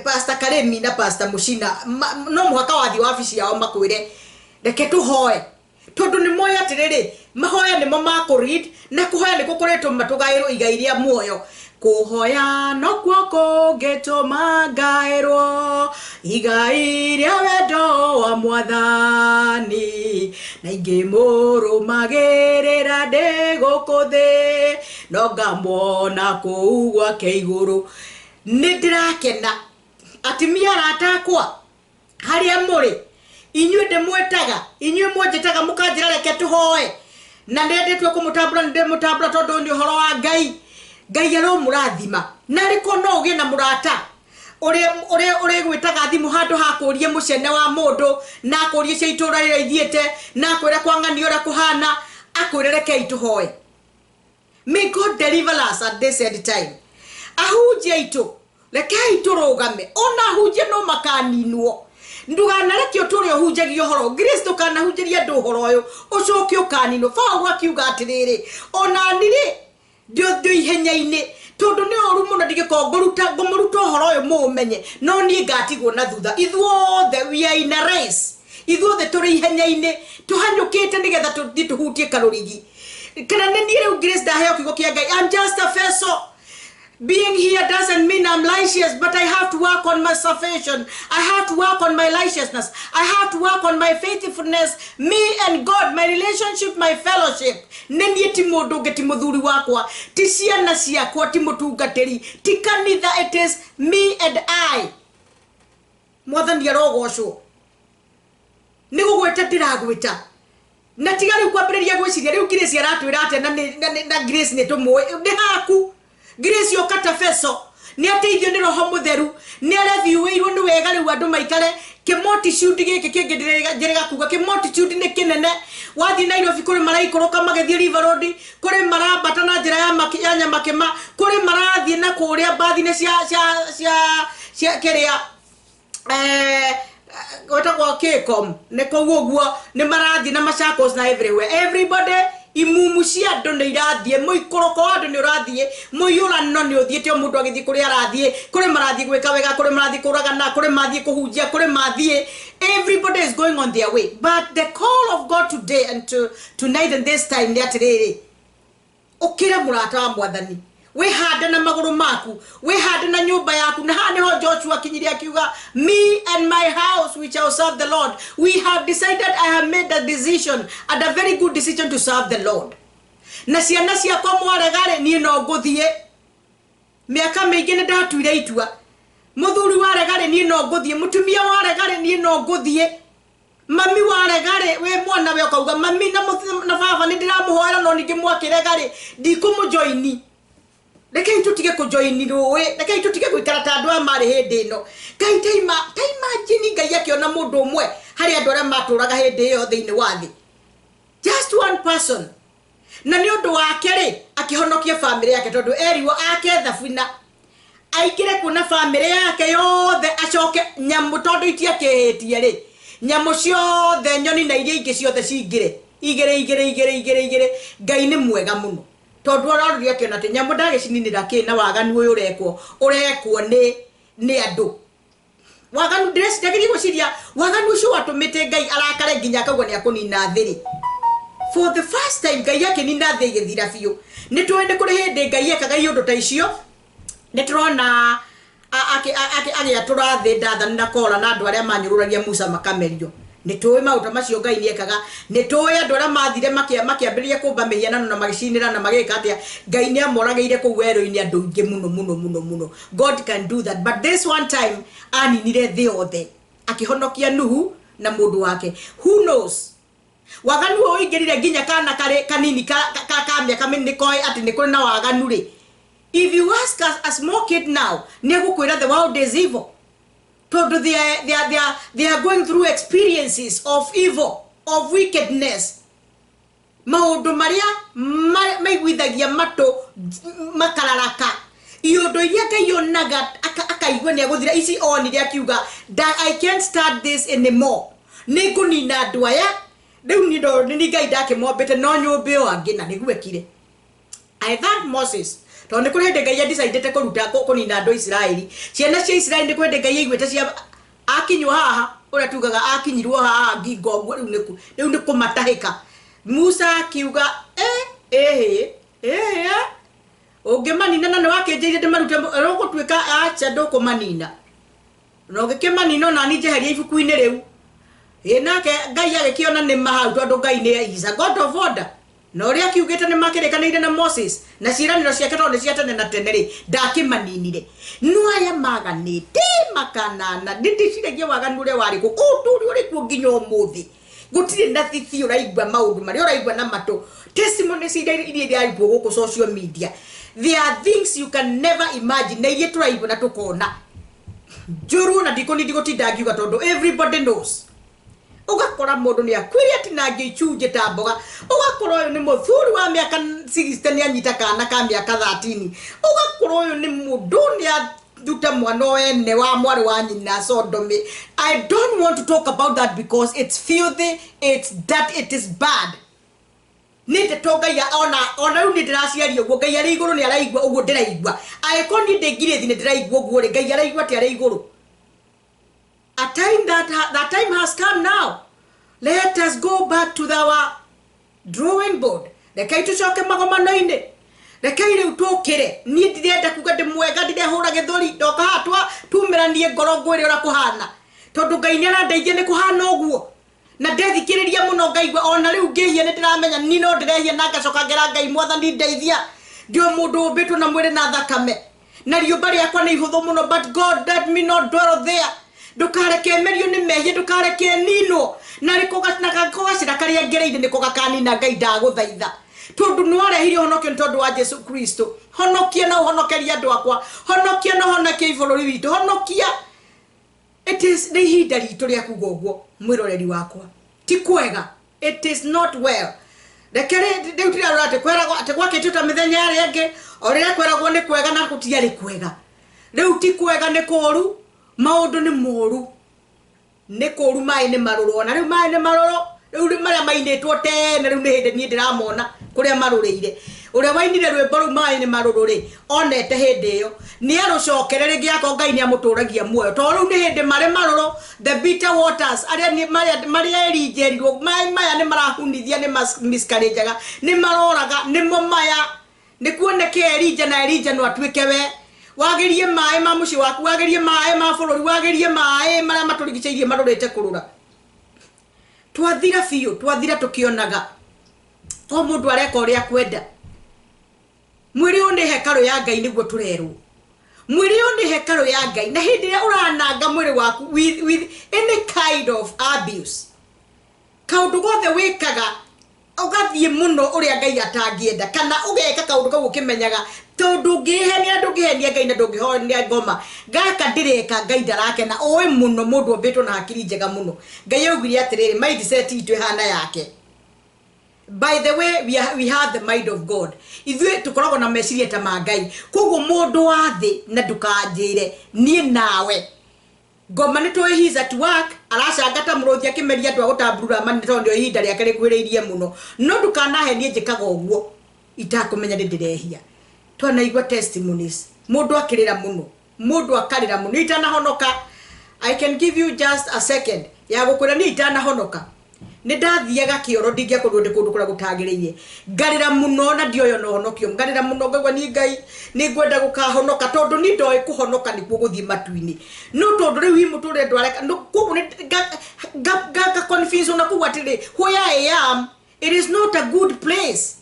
Pastor Karemi na Pastor Mucina, no mũhaka wathiĩ wabici yao makwĩre, "Reke tũhoe," tondũ nĩ moĩ atĩrĩrĩ, mahoya nĩmo makũ na kũhoya nĩkuo kũrĩtũma tũgaĩrwo igai rĩa muoyo. Kũhoya nokuo kũngĩtũma ngaĩrwo igai rĩa wendo wa Mwathani, na ingĩmũrũmagĩrĩra ndĩ gũkũ thĩ, no ngamuona kũu gwake igũrũ. Nĩ ndĩrakena, atimia arata akwa harĩa mũrĩ, inyuĩ ndĩmwĩtaga, inyuĩ mwanjĩtaga mũkanjĩra reke tũhoe, na nĩndĩtue kũmũtambũra, nĩ ndĩmũtambũra, tondũ ũyũ nĩ ũhoro wa Ngai. Ngai aromũrathima. Na arĩkorwo no ũgĩe na mũrata ũrĩa ũrĩa ũrĩgwĩtaga thimũ handũ ha kũrie mũcene wa mũndũ na akũrie cia itũra rĩrĩa ithiĩte na akwĩre kwa ng'ani ũrĩa kũhana, akwĩre rekei tũhoe. May God deliver us at this end time. Ahunjia aitũ, rekei tũrũgame. Ona ahunjia no makaninwo. Ndũkanareke ũtũre ũhunjagia ũhoro Grace, ndũkanahunjĩrie andũ ũhoro ũyũ ũcoke ũkaninwo. Paũlũ akiuga atĩrĩrĩ, ona ni rĩ ndĩ ihenya-inĩ, tondũ nĩ ũru mũno ndingĩkorwo ngũruta ngũmũruta ũhoro ũyũ mũũmenye, no niĩ ngatigwo na thutha. Ithuothe we are in a race, ithuothe tũrĩ ihenya-inĩ, tũhanyũkĩte nĩgetha tũthiĩ tũhutie karũrigi. Kana nĩ niĩ rĩu Grace ndaheo kiugo kĩa Ngai, I'm just a vessel. Being here doesn't mean I'm righteous, but I have to work on my salvation. I have to work on my righteousness. I have to work on my faithfulness. Me and God, my relationship, my fellowship. Nĩ niĩ, ti mũndũ ũngĩ, ti mũthuri wakwa, ti ciana ciakwa, ti mũtungatĩri, ti kanitha. It is me and I. Mwathani arogocwo. Nĩ gũgwĩta ndĩragwĩta na tiga rĩu kwambĩrĩria gwĩciria rĩu Grace aratwĩra atĩa, na Grace nĩ tũmũĩ nĩ haku. Grace oka ta vessel, nĩ ateithio nĩ Roho Mũtheru, nĩ areviuĩirwo nĩ wega. Rĩu andũ maikare kĩmultitude gĩkĩ kĩngĩ njĩrĩga kuga kĩmultitude nĩ kĩnene. Wathiĩ Nairobi kũrĩ maraikũrũka magĩthiĩ River Road, kũrĩ marambata na njĩra ya Nyamakĩma, kũrĩ marathiĩ na kũrĩa mbathi-inĩ cia kĩrĩa gwĩtagwo Kcom nĩ kũu ũguo, nĩ marathiĩ na Machakos na everywhere, everybody. Imumu cia andũ nĩ irathiĩ, mũikũrũko wa andũ nĩ ũrathiĩ, mũiyũrano nĩ ũthiĩte, o mũndũ agĩthiĩ kũrĩa arathiĩ. Kũrĩ marathiĩ gwĩka wega, kũrĩ marathiĩ kũragana, kũrĩ mathiĩ kũhunjia, kũrĩ mathiĩ, everybody is going on their way. But the call of God today and tonight and this time nĩ atĩrĩrĩ, ũkĩre mũrata wa Mwathani, wĩhande na magũrũ maku, wĩhande na nyũmba yaku. Na haha nĩho Joshua akinyire akiuga, "Me and my house, we shall serve the Lord." We have decided, I have made a decision and a very good decision to serve the Lord. Na ciana ciakwa mwarega-rĩ, niĩ no ngũthiĩ. Mĩaka mĩingĩ nĩ ndatuire itua. Mũthuri warega-rĩ, niĩ no ngũthiĩ. Mũtumia warega-rĩ, niĩ no ngũthiĩ. Mami warega rĩ, wĩ mwana we ũkauga mami na na baba nĩ ndĩramũhoera no ningĩ mwakĩrega rĩ, ndikũmũjoini. Rekei tũtige kũjoini rũĩ, rekei tũtige gũikara ta andũ aya marĩ hĩndĩ ĩno. Ngai taima, ta imagine Ngai akĩona mũndũ ũmwe harĩ andũ arĩa matũraga hĩndĩ ĩyo thĩinĩ wa thĩ. Just one person. Na nĩ ũndũ wake rĩ, akĩhonokia famĩlĩ yake tondũ erirwo ake thabina aingĩre kuo na famĩlĩ yake yothe acoke nyamũ tondũ itiakĩhĩtie rĩ, nyamũ ciothe nyoni na iria ingĩ ciothe cingĩre igĩrĩ igĩrĩ igĩrĩ igĩrĩ igĩrĩ. Ngai nĩ mwega mũno tondũ arorire akĩona atĩ nyamũ ndagĩcininĩra kĩ na waganu ũyũ ũrekwo ũrekwo nĩ nĩ andũ. Waganu ndĩreciragia gwĩciria waganu ũcio watũmĩte Ngai arakare nginya akauga nĩ akũnina thĩ rĩ. For the first time Ngai akĩnina thĩ ĩgĩthira biũ. Nĩ tũĩ nĩ kũrĩ hĩndĩ Ngai ekaga iũndũ ta icio. Nĩ tũrona agĩatũra thĩ Dathani na Kora na andũ arĩa manyũrũragia Musa makamerio. Nĩ tũĩ maũndũ ta macio Ngai nĩ ekaga. Nĩ tũĩ andũ arĩa mathire makĩambĩrĩria kũmba mĩhianano na magĩcinĩra na magĩka atĩa. Ngai nĩ amoragĩire kũu werũ-inĩ andũ aingĩ mũno mũno mũno mũno. God can do that. But this one time aninire thĩ yothe akĩhonokia Nuhu na mũndũ wake. Who knows? Waganu ũyũ ũingĩrire nginya kana karĩ kanini ka, ka, ka mĩaka mĩnini koĩ atĩ nĩ kũrĩ na waganu rĩ. If you ask a small kid now, nĩ egũkwĩra the world is evil. Tondũ they are going through experiences of evil, of wickedness. Maũndũ marĩa maiguithagia matũ makararaka. Iũndũ iria Ngai onaga akaigua nĩ agũthira ici onire akiuga I can't start this anymore. Nĩ ngũnina andũ aya. Rĩu niĩ nĩ Ngai ndakĩmombĩte no nyũmbe o angĩ na nĩguo ekire. I thank Moses tondũ nĩ kũrĩ hĩndĩ Ngai adecidĩte kũruta kũnina andũ a Isiraeli. Ciana cia Isiraeli nĩ kũrĩ hĩndĩ Ngai aiguĩte cia akinywo haha ũrĩa tugaga akinyirwo haha ngingo ũguo rĩu nĩ rĩu nĩ kũmatahĩka. Musa akiuga eh ĩhĩ ĩhĩ ũngĩmanina na nĩ wakĩnjĩire ndĩmarute rũgũtuĩka acha ndũkũmanina. Na ũngĩkĩmanina ona niĩ njeherie ibuku-inĩ rĩu. Ĩ nake Ngai agĩkĩona nĩ ma hau tondũ Ngai nĩ is a God of order. Na ũrĩa akiugĩte nĩ makĩrĩkanĩire na Moses na ciĩranĩro ciake tondũ nĩ cia tene na tene rĩ, ndakĩmaninire. No aya maganĩte makanana, nĩ ndĩciragia waganu ũrĩa warĩ kuo, ũndũ ũrĩa ũrĩ kuo nginya ũmũthĩ. Gũtirĩ na thithi ũraigua maũndũ marĩa ũraigua na matũ. Testimonies iria iria irarutwo gũkũ social media. There are things you can never imagine na iria tũraigua na tũkona. Njũru na ndikũni ndigũtinda ngiuga tondũ everybody knows. Ũgakora mũndũ nĩ akuire atinangio icunjĩ ta mboga. Ũgakora ũyũ nĩ mũthuri wa mĩaka 60 nĩ anyita kana ka mĩaka 13. Ũgakora ũyũ nĩ mũndũ nĩ athuta mwana wene wa mwarĩ wa nyina sodomy. I don't want to talk about that because it's filthy, it's that, it is bad. Nĩ ndeto Ngai ona ona rĩu nĩ ndĩraciaria ũguo Ngai arĩ igũrũ nĩ araigua ũguo ndĩraigua. Angĩkorwo niĩ ndĩ ngirĩthi nĩ ndĩraigua ũguo rĩ, Ngai araigua atĩ arĩ igũrũ. A time that, that time has come now. Let us go back to our drawing board. Rekei tucoke magomano-inĩ. Rekei rĩu tũkĩre. Niĩ ndirenda kuga ndĩ mwega, ndirehũra gĩthũri, ndoka haha twa tumĩranie ngoro ngwĩre ũrĩa kũhana. Tondũ Ngai nĩ arandeithia nĩ kũhana ũguo. Na ndethikĩrĩria mũno ngaigua ona rĩu ngĩhia nĩ ndĩramenya ni no ndĩrehia na ngacoka ngera Ngai mwathani ndeithia. Ndĩ o mũndũ ũmbĩtwo na mwĩrĩ na thakame. Na riũmba rĩakwa nĩ ihũthũ mũno, but God let me not dwell there. Ndũkareke merio nĩ mehia, ndũkareke ninwo. Na nako gacĩra karĩa ngereire nĩko gakanina Ngai ndagũthaitha. Tondũ nĩ warehire ũhonokio nĩ tondũ wa Jesu Kristo. Honokia na ũhonokerie andũ akwa. Honokia na ũhonokie bũrũri witũ. Honokia. It is nĩ ihinda ritũ rĩa kuga ũguo mwĩroreri wakwa. Ti kwega. It is not well. Reke rĩu ndirarora atĩ kweragwo atĩ gwakĩtio ta mĩthenya ĩrĩa ĩngĩ, o rĩrĩa kweragwo nĩ kwega na gũtiarĩ kwega. Rĩu ti kwega nĩ kũru, maũndũ nĩ moru. Nĩ kũru maĩ nĩ marũrũ, ona rĩu maĩ nĩ marũrũ, rĩu marĩa mainĩtwo tene rĩu nĩ hĩndĩ niĩ ndĩramona kũrĩa marũrĩire. Ũrĩa wainire rwĩmbo rũu maĩ nĩ marũrũ rĩ, onete hĩndĩ ĩyo. Nĩ arũcokere rĩngĩ akorwo Ngai nĩ amũtũragia muoyo. Tondũ rĩu nĩ hĩndĩ marĩ marũrũ, the bitter waters, arĩa nĩ marĩa marĩa Elijah erirwo, maĩ maya nĩ marahunithia, nĩ miscarriageaga, nĩ maroraga, nĩmo maya. Nĩ kuoneke Elijah na Elijah no atuĩke we. Wagĩrie maĩ ma mũciĩ waku, wagĩrie maĩ ma bũrũri, wagĩrie maĩ marĩa matũrigicĩirie marũrĩte kũrũra. Twathira biũ, twathira tũkĩonaga. O mũndũ areka ũrĩa akwenda. Mwĩrĩ ũyũ nĩ hekarũ ya Ngai nĩguo tũrerwo. Mwĩrĩ ũyũ nĩ hekarũ ya Ngai na hĩndĩ ĩrĩa ũrananga mwĩrĩ waku with any kind of abuse. Kaũndũ gothe wĩkaga ũgathiĩ mũno ũrĩa Ngai atangĩenda, kana ũgeka kaũndũ kau ũkĩmenyaga, tondũ ndũngĩhenia, ndũngĩhenia Ngai na ndũngĩhonia ngoma. Gaka ndĩreka Ngai ndarakena. Ũĩ mũno mũndũ ombĩtwo na hakiri njega mũno. Ngai augire atĩrĩrĩ, mindset itũ ĩhana yake. By the way, we have the mind of God. Ithuĩ tũkoragwo na meciria ta ma Ngai. Koguo mũndũ wa thĩ, na ndũkanjĩre niĩ nawe ngoma nĩ tũĩ, he's at work, aracanga ta mũrũthi akĩmeria andũ a gũtamburura mani, tondũ nĩo ihinda rĩake rĩkuhĩrĩirie mũno. No ndũkanahenie njĩkaga ũguo itakũmenya nĩ ndĩrehia. Twanaigua testimonies, mũndũ akĩrĩra mũno, mũndũ akarĩra mũno itanahonoka. I can give you just a second ya gũkwĩra niĩ itanahonoka nĩ ndathiaga kĩoro, ndingĩakorirwo ndĩ kũndũ kũrĩa gũtagĩrĩire, ngarĩra mũno na ndioyo na ũhonokio, ngarĩra mũno, ngaigua ni Ngai nĩ ngwenda gũkahonoka, tondũ ni ndoĩ kũhonoka nĩkuo gũthiĩ matu-inĩ. No tondũ rĩu hi mũtũrĩre ndwareka, koguo nĩ nga convince ona kũu atĩrĩ, where I am, it is not a good place,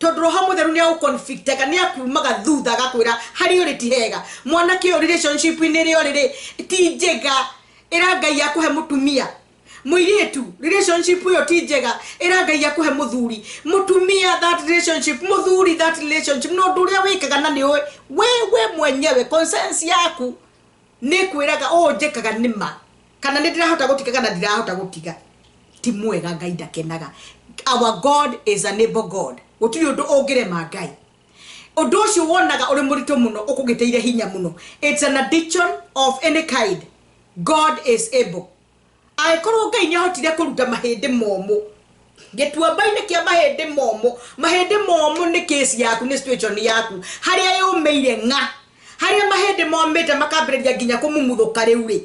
tondũ Roho Mũtheru nĩ agũconvictaga, nĩ akumaga thutha agakwĩra harĩa ũrĩ ti hega. Mwanake ũyũ, relationship-inĩ ĩrĩa ũrĩ rĩ ti njega, ĩra Ngai akũhe mũtumia. Mũirĩtu, relationship ĩyo ti njega, ĩra Ngai akũhe mũthuri. Mũtumia, that relationship, mũthuri, that relationship. No ũndũ ũrĩa wĩkaga na nĩ ũĩ wewe mwenyewe, conscience yaku nĩ kwĩraga ũũ njĩkaga nĩma, kana nĩ ndĩrahota gũtiga kana ndirahota gũtiga, ti mwega. Ngai ndakenaga. Our God is an able God. Gũtirĩ ũndũ ũngĩrema Ngai. Ũndũ ũcio wonaga ũrĩ mũritũ mũno, ũkũgĩtĩire hinya mũno, it's an addiction of any kind, God is able. Angĩkorwo Ngai nĩ ahotire kũruta mahĩndĩ momũ gĩtuamba-inĩ kĩa mahĩndĩ momũ, mahĩndĩ momũ nĩ case yaku, nĩ situation yaku, harĩa yũmĩire ng'a, harĩa mahĩndĩ momĩte makambĩrĩria nginya kũmumuthũka rĩu rĩ,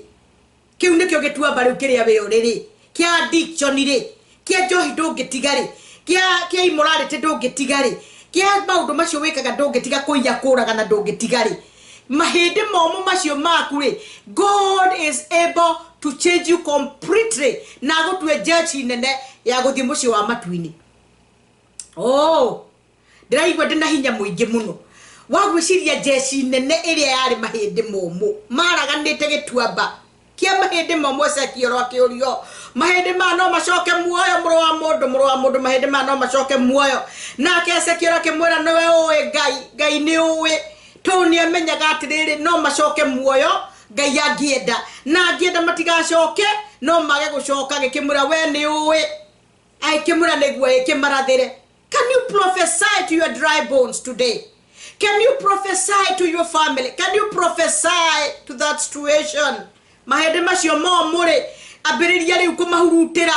kĩu nĩkĩo gĩtuamba rĩu kĩrĩa wĩ ũrĩ rĩ, kĩa addiction rĩ, kĩa njohi ndũngĩtiga rĩ, kĩa immorality ndũngĩtiga rĩ, kĩa maũndũ macio wĩkaga ndũngĩtiga, kũiya, kũraga na ndũngĩtiga rĩ, mahĩndĩ momũ macio maku rĩ, God is able to change you completely na agũtue jeshi nene ya gũthiĩ mũciĩ wa matu-inĩ. Oh, ndĩraigua ndĩ na hinya mũingĩ mũno wa gwĩciria jeshi nene ĩrĩa yarĩ mahĩndĩ momũ maraganĩte gĩtuamba kĩa mahĩndĩ momũ. Ezekiel akĩũrio, "Mahĩndĩ maya no macoke muoyo, mũrũ wa mũndũ? Mũrũ wa mũndũ, mahĩndĩ maya no macoke muoyo?" Nake Ezekiel akĩmwĩra, "Nĩwe ũĩ, Ngai. Ngai nĩ ũĩ." Tondũ nĩ amenyaga atĩrĩrĩ, no macoke muoyo Ngai angĩenda, na angĩenda matigacoke no mage gũcoka. Gĩkĩmwĩra, "We nĩ ũĩ." Agĩkĩmwĩra nĩguo ĩkĩmarathĩre. Can you prophesy to your dry bones today? Can you prophesy to your family? Can you prophesy to that situation? Mahĩndĩ macio momũ rĩ, ambĩrĩria rĩu kũmahurutĩra.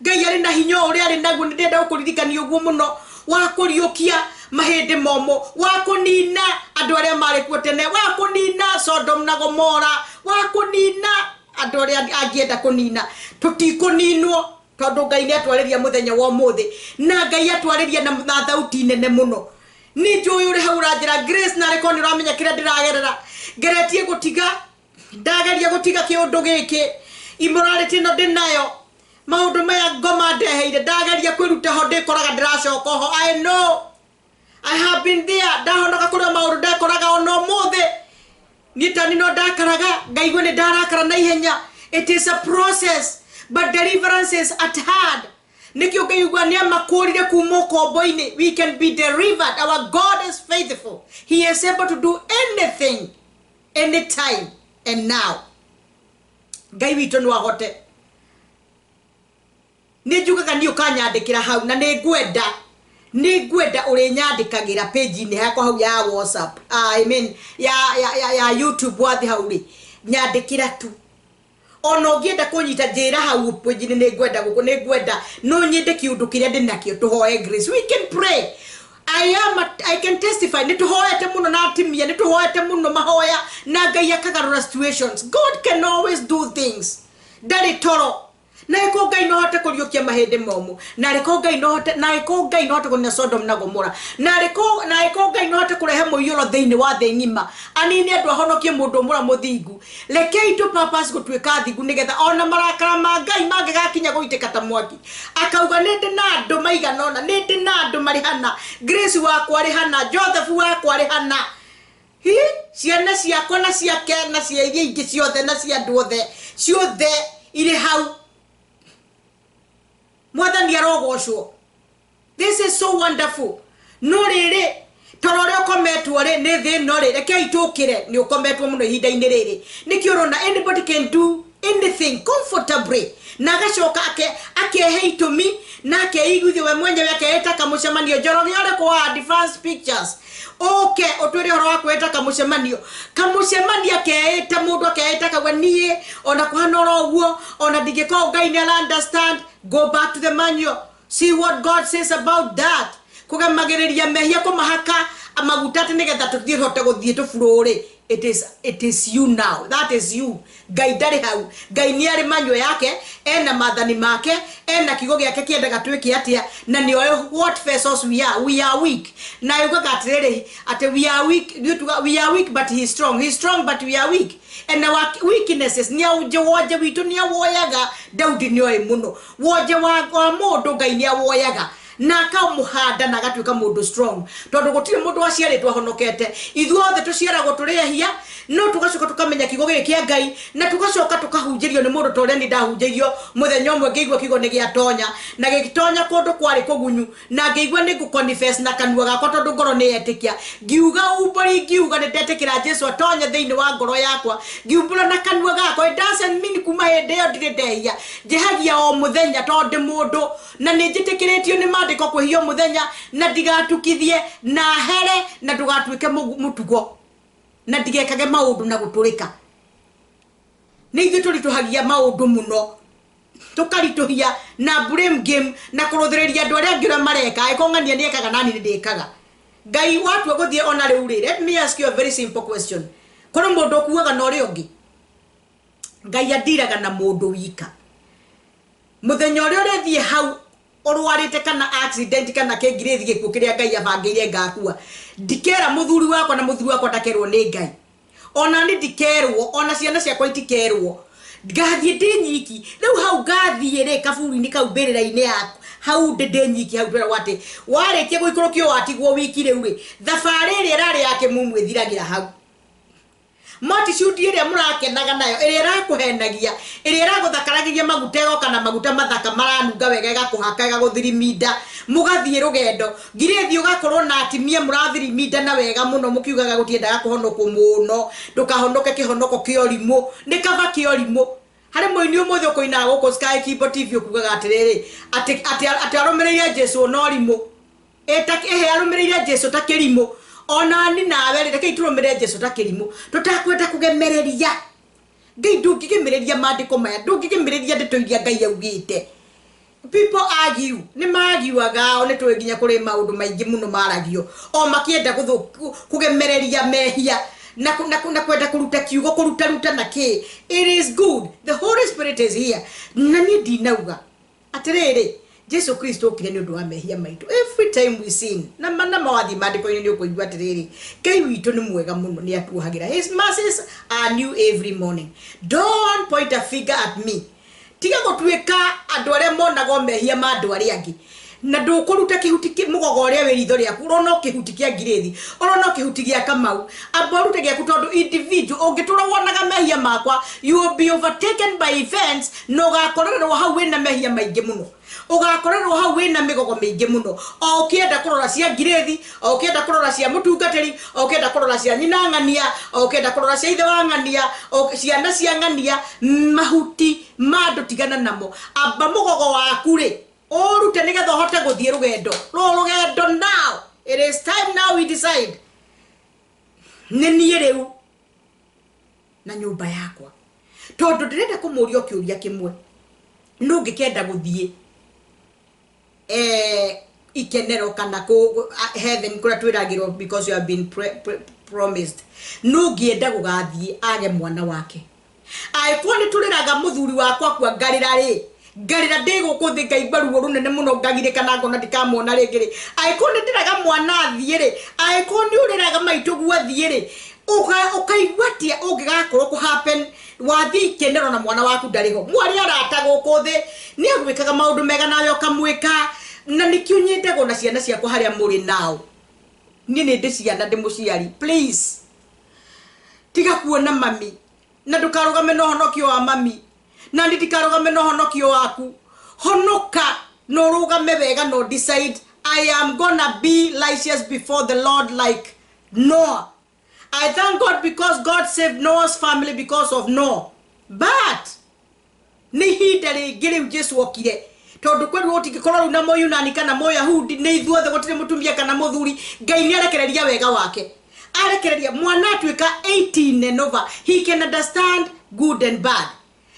Ngai arĩ na hinya ũrĩa arĩ naguo. Nĩ ndĩrenda gũkũririkania ũguo mũno, wa kũriũkia mahĩndĩ momũ, wa kũnina andũ arĩa marĩ kuo tene, wa kũnina Sodom na Gomora, wa kũnina andũ arĩa angĩenda kũnina. Tũtikũninwo, tondũ Ngai nĩ atwarĩria mũthenya wa ũmũthĩ, na Ngai atwarĩria na thauti nene mũno. Nĩ njũĩ ũrĩ hau ũranjĩra, "Grace, narĩ korwo nĩ ũramenya kĩrĩa ndĩragerera, ngeretie gũtiga, ndageria gũtiga kĩũndũ gĩkĩ, immorality ĩno ndĩ nayo, maũndũ maya ngoma ndeheire, ndageria kwĩruta ho, ndĩkoraga ndĩracoka ho." I know, I have been there. Ndahonoka kũrĩa maũndũ ndekoraga ona ũmũthĩ niĩ tani no ndakaraga, ngaigua nĩ ndarakara na ihenya. It is a process, but deliverance is at hand. Nĩkĩo Ngai uga nĩ amakũrire kuma ũkombo-inĩ. We can be delivered. Our God is faithful. He is able to do anything, anytime and now. Ngai witũ no ahote. Nĩ njugaga niĩ ũkanyandĩkĩra hau, na nĩ ngwenda ũrĩnyandĩkagĩra page-inĩ yakwa hau ya WhatsApp, I mean ya YouTube. Wathi hau rĩ, nyandĩkĩra tu. Ona ũngĩenda kũnyita, njĩra hau page-inĩ, nĩ ngwenda gũkũ, nĩ ngwenda no nyende kĩũndũ kĩrĩa ndĩ nakĩo. Tũhoe Grace. We can pray. I can testify, nĩ tũhoete mũno na atimia, nĩ tũhoete mũno mahoya na Ngai akagarũra situations. God can always do things, ndarĩ toro. Na ĩko Ngai no ahote kũriũkia mahĩndĩ momũ, na rĩko Ngai no ahote, na ĩko Ngai no ahote kũnina Sodom na Gomora, na ĩko Ngai no ahote kũrehe mũiyũro thĩinĩ wa thĩ ng'ima, anini andũ, ahonokie mũndũ ũmwe mũthingu. Rekei tũ purpose gũtuĩka thingu, nĩgetha ona marakara ma Ngai mangĩgakinya gũitĩka ta mwaki, akauga, "Nĩ ndĩ na andũ maigana ũna, nĩ ndĩ na andũ marĩ hana, Grace wakwa arĩ hana, Joseph wakwa arĩ hana, hi ciana ciakwa na ciake na cia iria ingĩ ciothe na cia andũ othe, ciothe irĩ hau." Mwathani arogocwo. This is so wonderful. No rĩrĩ, toro ũrĩa ũkometwo rĩ nĩ thĩ ĩno rĩ, rekei tũkĩre. Nĩ ũkometwo mũno ihinda-inĩ rĩrĩ. Nĩkĩo ũrona anybody can do anything comfortably, na agacoka akehe itũmi na akeiguithia we mwenyewe, akeĩta kamũcemanio. Njoroge ũrĩkũ wa Advance Pictures ũke ũtwĩre ũhoro wa kwĩta kamũcemanio? Kamũcemanio akeĩta mũndũ, akeĩta kauga niĩ ona kũhana oro ũguo, ona ndingĩkorwo Ngai nĩ ara understand. Go back to the manual, see what God says about that. Kũgemagĩrĩria mehia, kũmahaka maguta atĩ nĩgetha tũthiĩ hote gũthiĩ tũburũrĩ, it is you now, that is you. Ngai ndarĩ hau. Ngai nĩ arĩ manyua yake, ena maathani make, ena kiugo gĩake kĩendaga twĩke atĩa, na nĩ oĩ what vessels we are. We are weak, na yugaga atĩrĩrĩ, atĩ we are weak. Ithuĩ tuga we are weak, but he is strong. He is strong, but we are weak, and our weaknesses nĩ wonje witũ nĩ awoyaga. Daudi nĩ oĩ mũno wonje wa mũndũ. Ngai nĩ awoyaga na akamũhanda na agatuĩka mũndũ strong, tondũ gũtirĩ mũndũ waciarĩtwo ahonokete. Ithuothe tũciaragwo tũrĩ ehia, no tũgacoka tũkamenya kiugo gĩkĩ kĩa Ngai, na tũgacoka tũkahunjĩrio nĩ mũndũ ta ũrĩa niĩ ndahunjĩirio. Mũthenya ũmwe ngĩigua kiugo nĩ gĩatonya, na gĩgĩtonya kũndũ kwarĩ kũgunyu, na ngĩigua nĩ ngũ-confess na kanua gakwa, tondũ ngoro nĩ yetĩkia. Ngiuga umbũri, ngiuga nĩ ndetĩkĩra Jesu atonye thĩinĩ wa ngoro yakwa. Ngiumbũra na kanua gakwa. It doesn't mean kuma hĩndĩ ĩyo ndirĩ ndehia. Njĩhagia o mũthenya, tondũ ndĩ mũndũ, na nĩ njĩtĩkĩrĩtio nĩ maandĩko kwĩhia o mũthenya, na ndigatukithie na here, na ndũgatuĩke mũtugo, na ndigekage maũndũ na gũtũrĩka. Nĩ ithuĩ tũritũhagia maũndũ mũno, tũkaritũhia na blame game na kũrũthĩrĩria andũ arĩa angĩ ũrĩa mareka. Angĩkorwo ng'ania nĩ ekaga, nani nĩ ndĩkaga. Ngai watua gũthiĩ ona rĩu rĩ, let me ask you a very simple question. Kũrĩ mũndũ ũkuaga na ũrĩa ũngĩ? Ngai andiraga na mũndũ wika. Mũthenya ũrĩa ũrĩthiĩ hau ũrwarĩte kana accident kana kĩngirĩthi, gĩkuũ kĩrĩa Ngai abangĩire ngakua, ndikera mũthuri wakwa, na mũthuri wakwa ndakerwo nĩ Ngai, ona ni ndikerwo, ona ciana ciakwa itikerwo. Ngathiĩ ndĩ nyiki. Rĩu hau ngathiĩ rĩ, kaburi-inĩ kau, mbĩrĩra-inĩ yaku hau ndĩ nyiki. Hau twĩragwo atĩ warĩkia gũikũrũkio, watigwo wiki. Rĩu rĩ, thabarĩ ĩrĩa ĩrarĩ ya kĩmumu ĩthiragĩra hau. Multitude ĩrĩa mũrakenaga nayo, ĩrĩa ĩrakũhenagia, ĩrĩa ĩragũthakaragĩria maguta, ĩgoka na maguta mathaka maranunga wega, ĩgakũhaka, ĩgagũthiriminda, mũgathiĩ rũgendo ngirĩthi, ũgakorwo na atimia mũrathiriminda na wega mũno, mũkiugaga gũtiendaga kũhonokwo mũno. Ndũkahonoke kĩhonoko kĩa ũrimũ, nĩ kaba kĩa ũrimũ. Harĩ mũini ũmũthĩ ũkũinaga gũkũ Sky Kimbo TV ũkugaga atĩrĩrĩ, atĩ arũmĩrĩire Jesu na ũrimũ. Ehe, arũmĩrĩire Jesu ta kĩrimũ. Ona ni nawe rĩ, rekei tũrũmĩrĩre Jesu ta kĩrimũ, tũtakwenda kũgemereria Ngai. Ndũngĩgemereria maandĩko maya, ndũngĩgemereria ndeto iria Ngai augĩte. People argue, nĩ magiuaga o nĩ tũĩ nginya kũrĩ maũndũ maingĩ mũno maragio o makĩenda kũgemereria mehia na kwenda kũruta kiugo, kũrutaruta na kĩ. It is good the Holy Spirit is here. Na niĩ ndinauga atĩrĩrĩ, Jesu Kristo okire nĩ ũndũ wa mehia maitũ. Every time we sin, na mawathiĩ maandĩko-inĩ, nĩ ũkũigua atĩrĩrĩ, Ngai witũ nĩ mwega mũno, nĩ atuohagĩra. His mercies are new every morning. Don't point a finger at me. Tiga gũtuĩka andũ arĩa monagwo mehia ma andũ arĩa angĩ, na ndũkũruta kĩhuti mũgogo ũrĩa wĩ ritho rĩaku. Ũrona o kĩhuti kĩa ngirĩthi, ũrona o kĩhuti gĩa Kamau. Amba ũrute gĩaku, tondũ individual ũngĩtũra wonaga mehia makwa, you will be overtaken by events, na ũgakorererwo hau wĩna mehia maingĩ mũno, ũgakorerwo hau wĩna mĩgogo mĩingĩ mũno, o ũkĩenda kũrora cia ngirĩthi, o ũkĩenda kũrora cia mũtungatĩri, o ũkĩenda kũrora cia nyina ng'ania, o ũkĩenda kũrora cia ithe wa ng'ania, o ciana cia ng'ania. Mahuti ma andũ tigana namo. Amba mũgogo waku rĩ ũrute, nĩgetha ũhote gũthiĩ rũgendo rũrũ. Rũgendo now, it is time now we decide. Nĩ niĩ rĩu na nyũmba yakwa, tondũ ndĩrenda kũmũria o kĩũria kĩmwe. Nũ ũngĩkenda gũthiĩ ikenero kana kũ heaven kũrĩa twĩragĩrwo, because you have been promised? Nũ ũngĩenda gũgathiĩ age mwana wake? Angĩkorwo nĩ tũrĩraga mũthuri wakwa akua, ngarĩra rĩ, ngarĩra ndĩ gũkũ thĩ, ngaigua ruo rũnene mũno, ngagirĩka na ngona ndikamuona rĩngĩ rĩ. Angĩkorwo nĩ ndĩraga mwana athiĩ rĩ, angĩkorwo nĩ ũrĩraga maitũ guo athiĩ rĩ, ũkaigua atĩa ũngĩgakorwo kũ happen wathiĩ ikenero na mwana waku ndarĩ ho? Mwarĩ arata gũkũ thĩ, nĩ agwĩkaga maũndũ mega nawe ũkamwĩka, na nĩkĩo nyendagwo na ciana ciakwa harĩa mũrĩ nao. Niĩ nĩ ndĩ ciana, ndĩ mũciari. Please tiga kuona mami, na ndũkarũgame na ũhonokio wa mami, na niĩ ndikarũgame na ũhonokio waku. Honoka. Na ũrũgame wega na decide, "I am gonna be righteous before the Lord like Noah." I thank God because God saved Noah's family because of Noah. But nĩ ihinda rĩngĩ rĩu Jesu okire, tondũ kwĩrwo gũtingĩkorwo rĩu na Mũyunani kana Mũyahudi, nĩ ithuothe, gũtirĩ mũtumia kana mũthuri. Ngai nĩ arekereria wega wake, arekereria mwana atuĩka 18 and over, he can understand good and bad.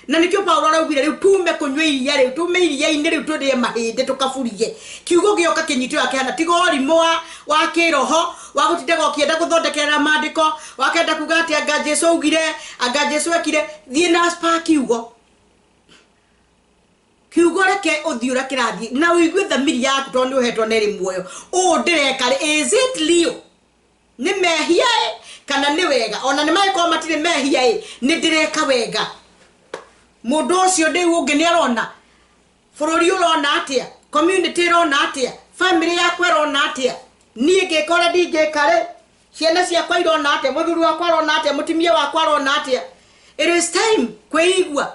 Na nĩkĩo Paulo araugire rĩu tume kũnyua iria, rĩu tume iria-inĩ, rĩu tũrĩe mahĩndĩ, tũkaburie kiugo gĩoka kĩnyitwo yakĩhana. Tiga ũrimũ wa kĩroho wa gũtindaga ũkĩenda gũthondekerera maandĩko, wakenda kuga atĩ anga Jesu augire, anga Jesu ekire. Thiĩ na spa kiugo, kiugo reke ũthiĩ ũrĩa kĩrathiĩ na ũigue thamiri yaku, tondũ nĩ ũhetwo na ĩrĩ muoyo. Ũũ ndĩreka rĩ, is it real? Nĩ mehia ĩ kana nĩ wega? Ona nĩ mangĩkorwo matirĩ mehia ĩ, nĩ ndĩreka wega? Mũndũ ũcio ndĩu ũngĩ nĩ arona? Bũrũri ũrona atĩa? Community ĩrona atĩa? Family yakwa ĩrona atĩa? Niĩ ngĩka ũrĩa ndingĩka rĩ, ciana ciakwa irona atĩa? Mũthuri wakwa arona atĩa? Mũtumia wakwa arona atĩa? It is time kwĩigua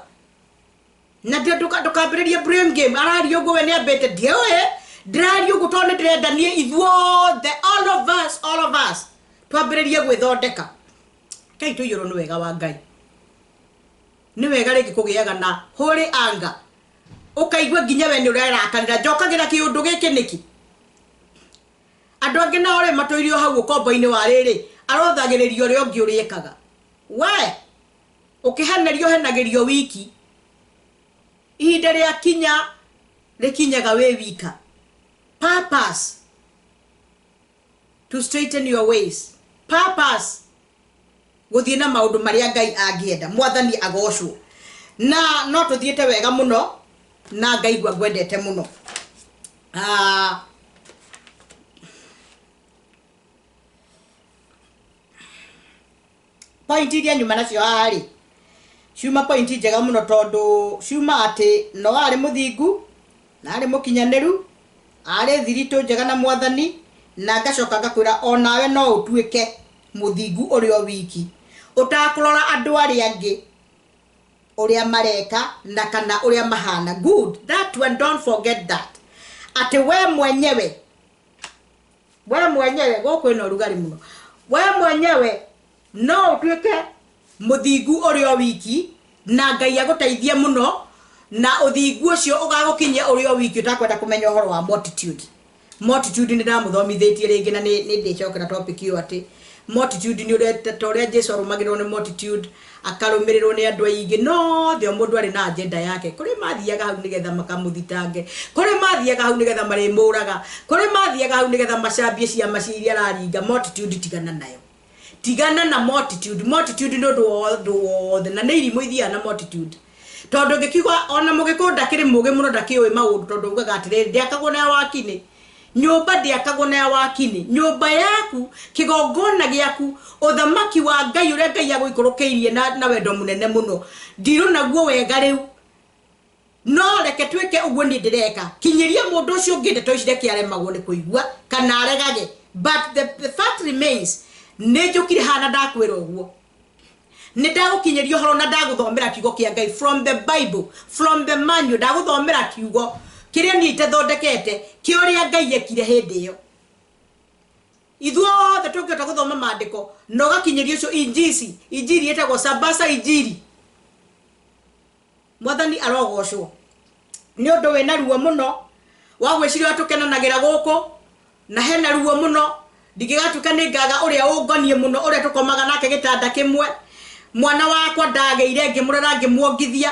na ndio ndũkambĩrĩrie blame game. Araria ũguo, we nĩ ambĩte ndioĩ ndĩraria ũguo tondũ nĩ ndĩrenda niĩ ithuothe, all of us, all of us, twambĩrĩrie gwĩthondeka. Ngai tũiyũrwo nĩ wega wa Ngai. Nĩ wega rĩngĩ kũgĩaga na holy anger, ũkaigua nginya we nĩ ũrerakarĩra, njokagĩra kĩũndũ gĩkĩ nĩkĩ? Andũ angĩ nao rĩ, matũire o hau ũkombo-inĩ wa rĩrĩ, arothagĩrĩria ũrĩa ũngĩ ũrĩa ekaga. We ũkĩhenerio, henagĩrio wiki. Ihinda rĩa kinya rĩkinyaga wĩ wika. Purpose to straighten your ways, purpose gũthiĩ na maũndũ marĩa Ngai angĩenda. Mwathani agocwo. Na no tũthiĩte wega mũno na ngaigua ngwendete mũno. Point iria nyuma nacio haha rĩ, ciuma point njega mũno, tondũ ciuma atĩ no arĩ mũthingu na arĩ mũkinyanĩru, arĩ thiritũ njega na Mwathani. Na ngacoka ngakwĩra onawe no ũtuĩke mũthingu ũrĩ o wiki, ũtakũrora andũ arĩa angĩ ũrĩa mareka na kana ũrĩa mahana. Good, that one, don't forget that, atĩ we mwenyewe, we mwenyewe, gũkũ ĩno ũrugarĩ mũno, we mwenyewe no ũtuĩke mũthingu ũrĩ o wiki, na Ngai agũteithie mũno, na ũthingu ũcio ũgagũkinyia ũrĩ o wiki, ũtakwenda kũmenya ũhoro wa multitude. Multitude nĩ ndamũthomithĩtie rĩngĩ, na nĩ ndĩcokera topic ĩyo, atĩ multitude nĩ ũrĩa ta ũrĩa Jesu arũmagĩrĩrwo nĩ multitude, akarũmĩrĩrwo nĩ andũ aingĩ, no thĩ o mũndũ arĩ na agenda yake. Kũrĩ mathiaga hau nĩgetha makamũthitange, kũrĩ mathiaga hau nĩgetha marĩmũraga, kũrĩ mathiaga hau nĩgetha macambie ciama cia iria araringa. Multitude, tigana nayo, tigana na multitude. Multitude nĩ ũndũ wothe wothe, na nĩ irimũ ithiaga na multitude, tondũ ngĩkiuga ona mũgĩkũyũ ndakĩrĩ mũgĩ mũno, ndakĩũĩ maũndũ, tondũ ugaga atĩrĩrĩ, ndĩakagwo na ya wakini nyũmba, ndĩakagwo na ya wakini nyũmba yaku, kĩgongona gĩaku, ũthamaki wa Ngai ũrĩa Ngai agũikũrũkĩirie na wendo mũnene mũno, ndirũ naguo wega rĩu. No reke twĩke ũguo niĩ ndĩreka, kinyĩria mũndũ ũcio ũngĩ ndeto ici, reke aremagwo nĩ kũigua kana aregage, but the fact remains, nĩ njũkire haha na ndakwĩra ũguo, nĩ ndagũkinyĩria ũhoro na ndagũthomera kiugo kĩa Ngai from the Bible, from the manual. Ndagũthomera kiugo kĩrĩa niĩ itathondekete, kĩa ũrĩa Ngai ekire hĩndĩ ĩyo. Ithuothe tũngĩhota gũthoma maandĩko na ũgakinyĩria ũcio injisi, injiri ĩtagwo Sabasa injiri. Mwathani arogocwo. Nĩ ũndũ wĩna ruo mũno wa gwĩciria ũrĩa tũkenanagĩra gũkũ, na hena ruo mũno ndingĩgatuĩka nĩ ngaga ũrĩa ũngoniĩ mũno, ũrĩa tũkomaga nake gĩtanda kĩmwe. Mwana wakwa ndagĩire, ngĩmũrera, ngĩmuongithia,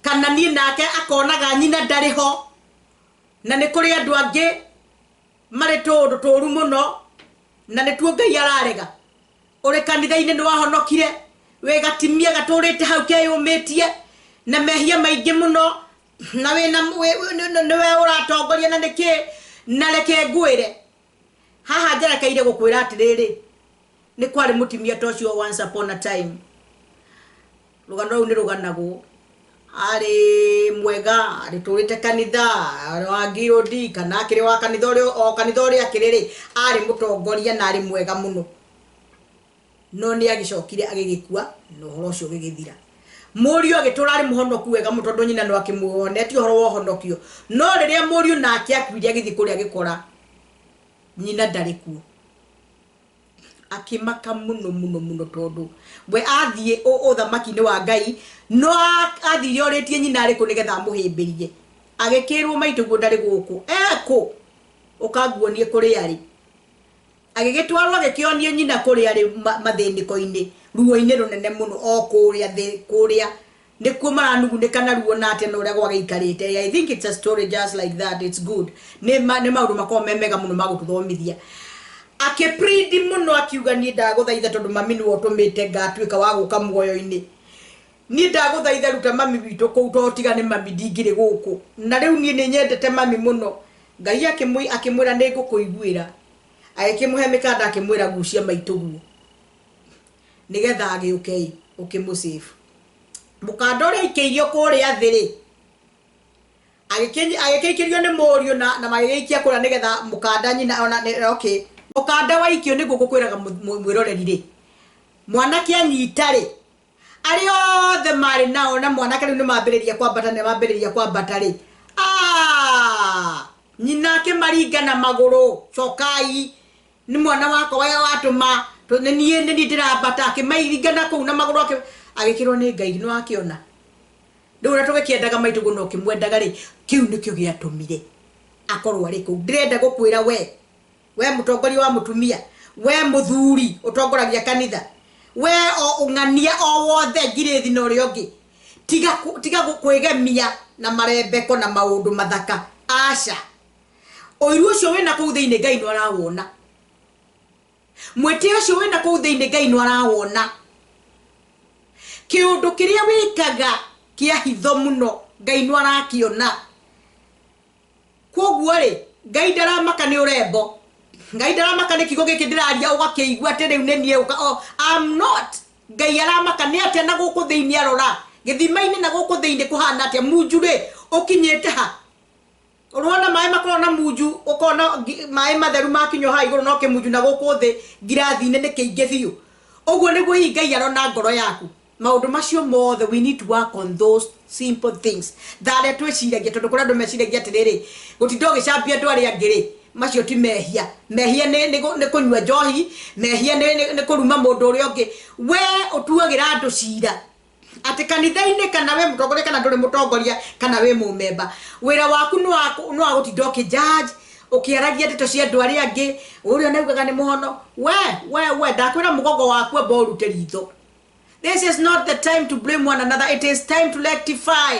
kana niĩ nake akonaga nyina ndarĩ ho. Na nĩ kũrĩ andũ angĩ marĩ tũũndũ tũũru mũno, na nĩtuo Ngai ararega. Ũrĩ kanitha-inĩ, nĩ wahonokire, wĩ gatimia gatũrĩte hau keyũmĩtie na mehia maingĩ mũno, na wĩna nĩwe ũratongoria na nĩkĩ. Na reke ngwĩre haha njerekeire gũkwĩra atĩrĩrĩ, nĩ kwarĩ mũtimia ta ũcio once upon a time. Rũgano rũu nĩ rũganagwo, arĩ mwega, arĩtũrĩte kanitha, arĩ wa ngirũndi kana akĩrĩ wa kanitha ũrĩa o kanitha ũrĩa akĩrĩ rĩ, arĩ mũtongoria na arĩ mwega mũno, no nĩ agĩcokire agĩgĩkua na ũhoro ũcio ũgĩgĩthira. Mũriũ agĩtũra arĩ mũhonoku wega mũno tondũ nyina no akĩmuonetie ũhoro wa ũhonokio. No rĩrĩa mũriũ nake akuire agĩthiĩ kũrĩa agĩkora nyina ndarĩ kuo. Akĩmaka mũno mũno mũno tondũ we athiĩ ũthamaki-inĩ wa Ngai no athire orĩtie nyina arĩ kũ nĩgetha amũhĩmbĩrie. Agĩkĩrwo maitũguo ndarĩ gũkũ. Ekũ? Ũka nguonie kũrĩa arĩ. Agĩgĩtwarwo agĩkĩonio nyina kũrĩa arĩ mathĩnĩko-inĩ, ruo-inĩ rũnene mũno, o kũrĩa thĩ kũrĩa nĩkuo maranugunĩka na ruo na atĩa na ũrĩa gwagĩikarĩte. I think it's a story just like that, it's good. Nĩ nĩ maũndũ makoragwo me mega mũno ma gũtũthomithia. Akĩ plead mũno akiuga niĩ ndagũthaitha tondũ mami nĩwe ũtũmĩte ngatuĩka wa gũka muoyo-inĩ. Niĩ ndagũthaitha ruta mami witũ kũu tondũ tiga nĩ mami ndingĩrĩ gũkũ. Na rĩu niĩ nĩ nyendete mami mũno. Ngai akĩmwĩra nĩ ngũkũiguĩra. Agĩkĩmũhe mĩkanda akĩmwĩra gucia maitũguo nĩgetha agĩũke ĩ ũkĩmũ save. Mũkanda ũrĩa aikĩirio kũrĩa thĩ rĩ, agĩkĩikĩrio nĩ mũriũ na, na magĩgĩikia kũrĩa nĩgetha mũkanda nyina ona okay. Mũkanda waikio nĩguo ngũkwĩraga mwĩroreri rĩ, mwanake anyita rĩ, Arĩa othe maarĩ nao na mwanake rĩu nĩmambĩrĩria kwambata nĩmambĩrĩria kwambata rĩ, ah, nyina akĩmaringa na magũrũ, cokai, nĩ mwana wakwa we watũma, nĩ niĩ nĩ niĩ ndĩrambata, akĩmaringa na kũu na magũrũ agĩkĩrwo nĩ Ngai, nĩwakĩona. Rĩu ũrĩa tũgĩkĩendaga maitũguo na ũkĩmwendaga rĩ, kĩu nĩkĩo gĩatũmire akorwo arĩ kũu. Ndĩrenda gũkwĩra we, We mũtongoria wa mũtumia, we mũthuri ũtongoragia kanitha, we o ũng'ania o wothe ngirĩthi na ũrĩa ũngĩ, tiga tiga kwĩgemia na marembeko na maũndũ mathaka. Aca. Ũiru ũcio wĩna kũu thĩinĩ Ngai nĩ arawona. Mwĩtĩo ũcio wĩna kũu thĩinĩ Ngai nĩ arawona. Kĩũndũ kĩrĩa wĩkaga kĩa hitho mũno Ngai nĩ arakĩona. Kwoguo-rĩ, Ngai ndaramaka nĩ ũrembo. Ngai ndaramaka nĩ kiugo gĩkĩ ndĩraria ũgakĩigua atĩ rĩu nĩ niĩ ũka, oh, I'm not. Ngai aramaka nĩ atĩa na gũkũ thĩinĩ arora. Gĩthima-inĩ na gũkũ thĩinĩ kũhana atĩa? Munju-rĩ, ũkinyĩte ha? Ũrona maĩ makoragwo na munju, ũkona maĩ matheru makinywo haha igũrũ no kĩmunju na gũkũ thĩ ngirathi-inĩ nĩ kĩingĩ biũ. Ũguo nĩguo hihi Ngai arona ngoro yaku. Maũndũ macio mothe we need to work on those simple things tharĩa twĩciragia tondũ kũrĩ andũ meciragia atĩrĩrĩ gũtinda ũgĩcambia andũ arĩa angĩ rĩ macio ti mehia mehia nĩ, nĩ, nĩ kũnyua njohi mehia nĩ, nĩ, nĩ kũruma mũndũ ũrĩa ũngĩ we ũtuagĩra andũ cira atĩ kanitha-inĩ kana wĩ mũtongoria kana ndũrĩ mũtongoria kana wĩ mũmemba wĩra waku nĩ wa nĩ wa gũtinda ũkĩ judge ũkĩaragia ndeto cia andũ arĩa angĩ ũrĩa naugaga nĩ mũhono we we we ndakwĩra mũgongo waku amba ũrute ritho This is not the time to blame one another. It is time to rectify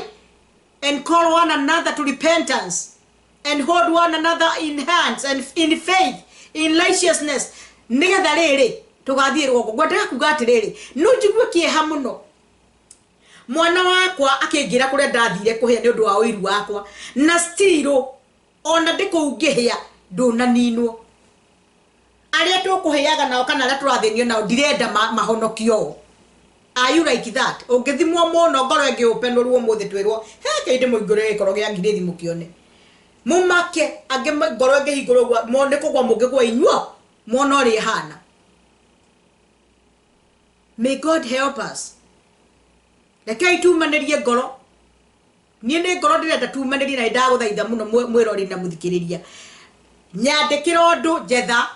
and call one another to repentance and hold one another in hands and in faith, in righteousness. Nĩgetha rĩrĩ tũgathiĩ rũgongo. Ngwendaga kuga atĩrĩrĩ, no njigue kĩeha mũno mwana wakwa akĩnjĩra kũrĩa ndathire kũhĩa nĩ ũndũ wa ũiru wakwa na still ona ndĩ kũu ngĩhĩa ndũnaninwo. Arĩa tũkũhĩaga nao kana arĩa tũrathĩnio nao ndirenda mahonokio o. Are you like that? Ũngĩthimwo mũno ngoro ĩngĩ openũrwo ũmũthĩ twĩrwo he kei ndĩmũhingũrĩre gĩkoro gĩa ngirĩthi mũkĩone. Mũmake angĩ ngoro ĩngĩhingũrwo ũguo nĩ kũgwa mũngĩgwa inyuo mona ũrĩa ĩhana. May God help us. Rekei tumanĩrie ngoro. Niĩ nĩ ngoro ndĩrenda tumanĩrie na nĩndagũthaitha mũno mwĩrori na mũthikĩrĩria. Nyandĩkĩra ũndũ njetha.